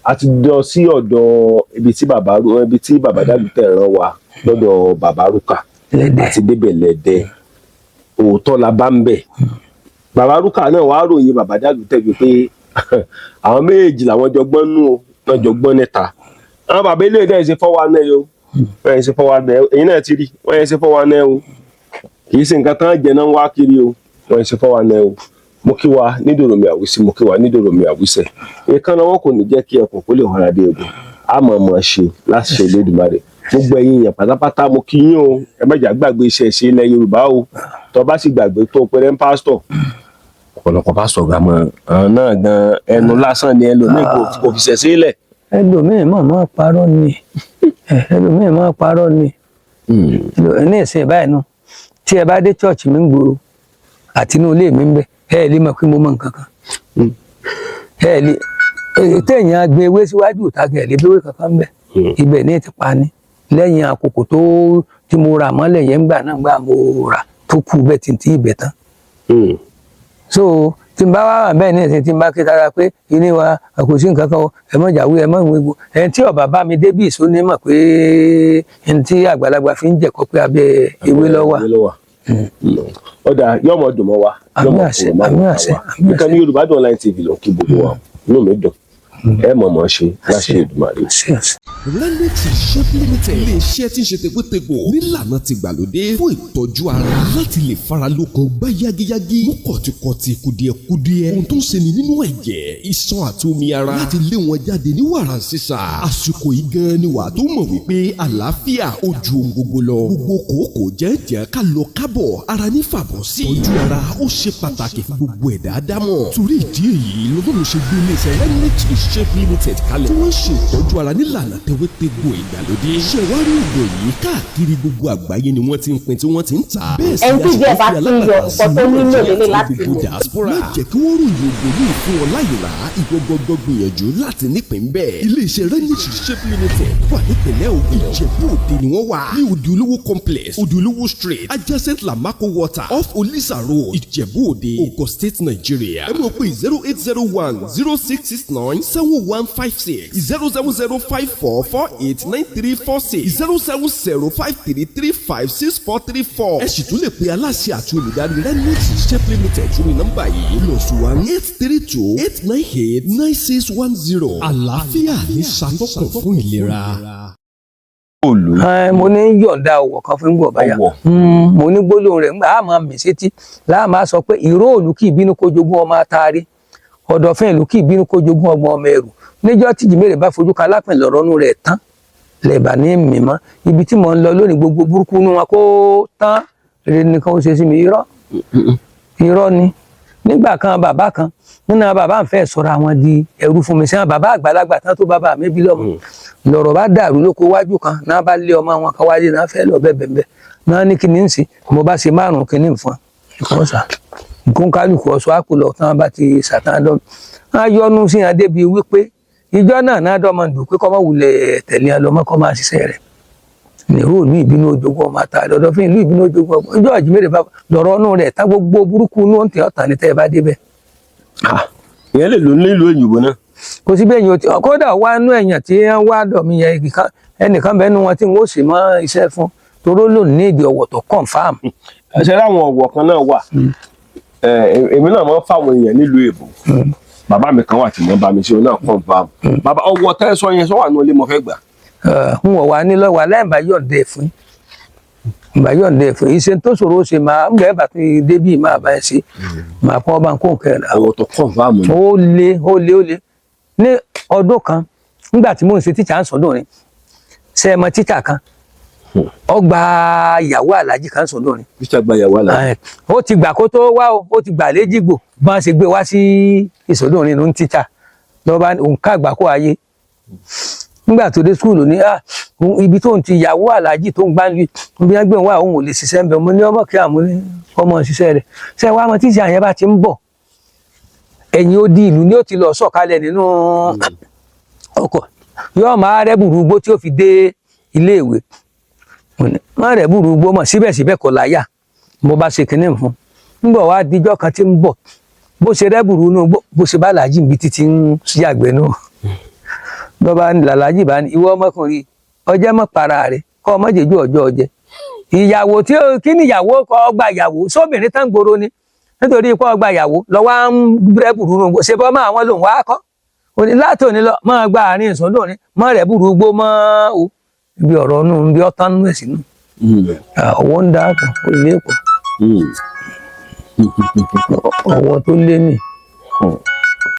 B: A ti lọ sí ọ̀dọ̀ ibi tí bàbá Dàlútẹ̀ rán wa lọ́dọ̀ bàbá Rúkà.
A: Lẹ́dẹ̀.
B: Àti débẹ̀ lẹ́dẹ̀, òótọ́ la bá ń bẹ̀. Bàbá Rúkà náà wàá ròyìn bàbá Dàlútẹ̀ bíi pé àwọn méjèèjì làwọn jọ gbọ́n nú o, náà jọ gbọ́n níta. Àwọn bàbá ilé ìdá ìṣe 419 o, wọ́n yẹn ṣe 419. Èyí náà ti rí wọ́n yẹn ṣe 419 o. Kì í ṣe nǹkan tán jẹ náà ń wá kiri o, wọ́n yẹn ṣe 419 o. Mo kí wa nídòrò mi àwísí, mo kí wa nídòrò mi àwísẹ̀. Èékánná wọn kò ní jẹ́ kí ẹkùn kó lè hànra dé egun. A mọ̀ mọ̀ ṣe láti ṣe Elédùmarè. Gbogbo ẹ̀yin èèyàn pátápátá, mo kí yín o. Ẹ má jà gbàgbé iṣẹ́ ṣe ilẹ̀ Yorùbá o. Tó bá sì gbàgbé tó péré ń pásítọ̀, ọ̀pọ̀lọpọ̀ pásítọ̀ gan mọ̀ àwọn náà gan, ẹnu lásán ni ẹlòmíì kò fi ṣẹ̀ sílẹ̀.
A: Ẹlòmíì mọ̀ máa parọ́ ni, ẹlòmíì máa parọ́ ni. Ní ìsìn báyìí nù, tí ẹ bá dé church mi ń gbòòrò àti inú ilé mi ń bẹ, ẹ lè mọ̀ pé mo mọ̀ nǹkan kan. Ẹ lè téèyàn gbé ewé síwájú ìta gan, ẹ lè béwé kankan bẹ. Ibẹ̀ ní ti pa ni lẹ́yìn àkókò tó tí mo rà mọ́lẹ̀ yẹn gbà náà, gbà mo rà tó kù bẹ́ẹ̀ tí n tí ibẹ̀ tán. So tí n bá wà wà bẹ́ẹ̀ ní ìsìn, tí n bá ké tara pé ilé wa kò sí nǹkan kan o, ẹ mọ̀ jàwé, ẹ mọ̀ ìwé ẹni tí ọba bá mi débì ìsó ní mọ̀ pé ẹni tí àgbàlagbà fi ń jẹ̀kọ́ pé abẹ́ ewé ló wà.
B: Ewé ló wà. Ọ̀dà yóò mọ̀ dùn mọ́ wa. Yóò
A: Àmín
B: mọ̀
A: àṣẹ,
B: kúrò mọ́
A: àmín
B: wa.
A: àṣẹ, àmín.
B: Ìkànnì Yorùbá Dùn Online TV ló ń kí gbogbo wa. Inú mi dùn. Ẹ mọ̀ mọ̀ ṣe láṣẹ Èdùmàrè.
A: Àṣẹ, àṣẹ.
C: Renix Shop Limited, ilé-iṣẹ́ tí ń ṣe tegbótegbò nílànà tìgbàlódé fún ìtọ́jú ara láti lè fara lókun gbá yágíyágí, mú kọ̀tìkọ̀tì, kùdìẹ̀kudiẹ, ohun tó ń ṣe ni nínú ẹ̀jẹ̀, iṣan àti omi ara, láti lé wọn jáde ní wàrà sísà. Àsìkò yìí gan ni wàá tó mọ̀ wípé àlàáfíà ó ju ohun gbogbo lọ. Gbogbo kòókòó jẹ́jẹ́ ká lọ kábọ̀ ara ní fàbọ̀ sí. Ìtọ́jú ara ó ṣe pàtàkì fún gbogbo ẹ̀dá dámọ̀. Torí ìdí èyí lọ́dún ṣe gbé iléeṣẹ́ Renix Shape Limited kalẹ̀, tí wọ́n ṣe ìtọ́jú ara nílànà tewétegbò ìgbàlódé. Ṣẹ̀wárí ògùn yìí, káàkiri gbogbo àgbáyé ni wọ́n ti ń pín tí wọ́n ti ń tà. Bẹ́ẹ̀ sì
F: Ẹni tí
C: ni
F: ìdí ẹ̀ bá
C: a sì
F: ti ń yọ, nǹkan tó nílò lélẹ̀ láti
C: gbogbo
F: lò.
C: Diaspora. Má jẹ́ kí wọ́n ròyìn ògùn yìí fún ọ láyò rà. Ìwọ gbọ́gbọ́ gbìyànjú láti nípìn bẹ́ẹ̀. Iléeṣẹ́ Renix Shape Limited wà nípìnlẹ̀ Ògùn, Ìjẹ̀bú Òde ni wọ́n wà ní Odùolówó Complex, Odùolówó Street, adjacent Lamako Water, off Olisa Road, Ìjẹ̀bú Òde, Ogun State, Nigeria. Ẹ mọ̀ pé 080106697 156, 07054489346, 07053356434. Ẹ sì tún lè pe aláṣẹ àti olùdarí Renix Shape Limited sórí nọ́mbà yìí, +18328989610. Àlàáfíà ní ṣàtọ́kùn fún ìlera.
B: Òòlù.
A: Ẹ, mo ní yọ̀ǹda ọ̀wọ̀ kan fún gbọ̀ báyà.
B: Ọ̀wọ̀.
A: Mo ní gbólóhùn rẹ̀ ńgbà á máa mì sétí láà máa sọ pé ìró òlù kì í bínú kó jogún ọmọ atari, ọ̀dọ̀fín ìlú kì í bínú kó jogún ọgbọ̀n ọmọ ẹrù. Níjọ́ tí jìmẹ̀rẹ̀ bá fojú kan alápìn lọ́rọ́ nú rẹ̀ tán lẹ́bà ní mímọ́. Ibi tí mò ń lọ lónìí, gbogbo burúkú nú wọn kó tán, rere nìkan ó ṣe sí mi. Irọ́, irọ́ ni. Nígbà kan, bàbá kan nínú àwọn bàbá ń fẹ́ sọ̀rọ̀ àwọn di ẹrú fún mi sí àwọn bàbá àgbàlagbà tán tó bàbá mi bí lọ́mọ. Lọ̀rọ̀ bá dàrú lóko wájú kan náà, bá lé ọmọ wọn kan wáyé náà, fẹ́ lọ bẹ́ẹ̀ bẹ́ẹ̀ bẹ́ẹ̀ náà ní kíní ń sìn. Mo bá ṣe márùn kíní fún ọ ìkọ́sà nǹkan kálukú ọ̀ṣọ́ àpòlọ̀ tán bá ti sàtàn dọ́ wọn yọnu sí yẹn débi wípé ìjọ náà náà dọ́ máa dùn pé kọ́ máa wulẹ̀ tẹ̀lé ẹ lọ́mọ kọ́ máa ṣiṣẹ́ rẹ̀. Nìró ìlú ìbínú ojogún ọmọ ata dọdọ fún ìlú ìbínú ojogún ọmọ ìjọ àjùmẹ̀rẹ̀ bá lọ̀rọ̀ ọ̀nù rẹ̀ tá gbogbo burúkú inú ọ̀ǹtẹ̀ ọ̀tàn ní tẹ́ ẹ bá débẹ̀.
B: Ìyẹn lè lò nílùú òyìnbó náà.
A: Kò sí bẹ́ẹ̀ yẹn o ti kódà wá nú ẹ̀yàn tí wọ́n wá dọ̀ mí yẹn, ẹnìkan bẹ́ẹ̀ nu wọn tí n ó sì mọ́ iṣẹ́ fún toró lò ní ìdí ọ̀wọ̀ tó confam.
B: Ṣe láwọn ọ̀wọ̀ kan náà wà. Èmi náà máa ń fáwọn èèyàn nílùú èbó. Bàbá mi kan wà tí wọ́n bá mi ṣe, òun náà confam. Bàbá, ọwọ́ tẹ́ sọ yẹn sọ wà ní olé, mo fẹ́ gbà.
A: N wọ̀ wá ní lọ́wọ́ aláìbá yọ̀ǹda ẹ̀ fún ìbá yọ̀ǹda ẹ̀ fún iṣẹ́ tó ṣòro ṣe máa ń gbẹ́ bàtú débì máa bá ẹ ṣe máa kọ́ ọba nǹkan kẹrẹ.
B: Ọwọ́ tó confam ni.
A: Ó le, ó le, ó le. Ní ọdún kan nígbà tí mò ń ṣe tíṣà ń sọdún ni, ṣe é mọ tíṣà kan ó gba ìyàwó aláàjì kan sọdún ni.
B: Bíṣà gba ìyàwó àlà.
A: Ó ti gbà kó tó wá o, ó ti gbà léjìgbò bá a ṣe gbé wá sí ìsọdún ní ń tíṣà lọ́ba òǹkà àgbà kó ayé. Nígbà tó dé skúlù ní ibi tó ń ti ìyàwó aláàjì tó ń gbá ní ibi wọn gbé wá, òun ò lè ṣiṣẹ́ ń bẹ̀. Mo ní ọmọ kí àmú ní ọmọ ṣiṣẹ́ rẹ̀ ṣe wá mọ tíṣà yẹn bá ti ń bọ̀, ẹ̀yìn odi ìlú ni ó ti lọ sọ̀kalẹ̀ nínú ọkọ̀, yóò máa rẹ́bùrú gbó tí ó fi dé iléèwé. Mo ní, má rẹ́bùrú gbó mọ̀. Síbẹ̀síbẹ̀ kò láyà. Mo bá ṣe kinní fún un, ńgbọ̀ wá díjọ́ kan tí ń bọ̀, bó ṣe rẹ́bùrú inú gbó, bó ṣe bá làájì níbi títí ń yàgbẹ́ náà lọ́ba ní làlájì bá ní, ìwọ ọmọkùnrin ọjẹ́ mọ́ para rẹ̀ kọ́ ọmọ jẹ́jú ọjọ́ ọjẹ́ ìyàwó tí ó kí ni ìyàwó kọ́ ọgbà ìyàwó sóbìnrin tán gbòòrò ni, nítorí pé ọgbà ìyàwó lọ́wọ́ à ń rẹ́bùrú inú gbó ṣe bọ́ mọ́ àwọn lòun wá kọ́ òní látòní lọ máa gba àárín ìsọdún ní mọ́ rẹ́bùrú gbó mọ́ o. Ibi ọ̀rọ̀ nù ibi ọ̀tán nù ẹ̀sìn nù. Ọwọ́ ń dá kan ó lé pọ̀ ọwọ́ tó lé nì.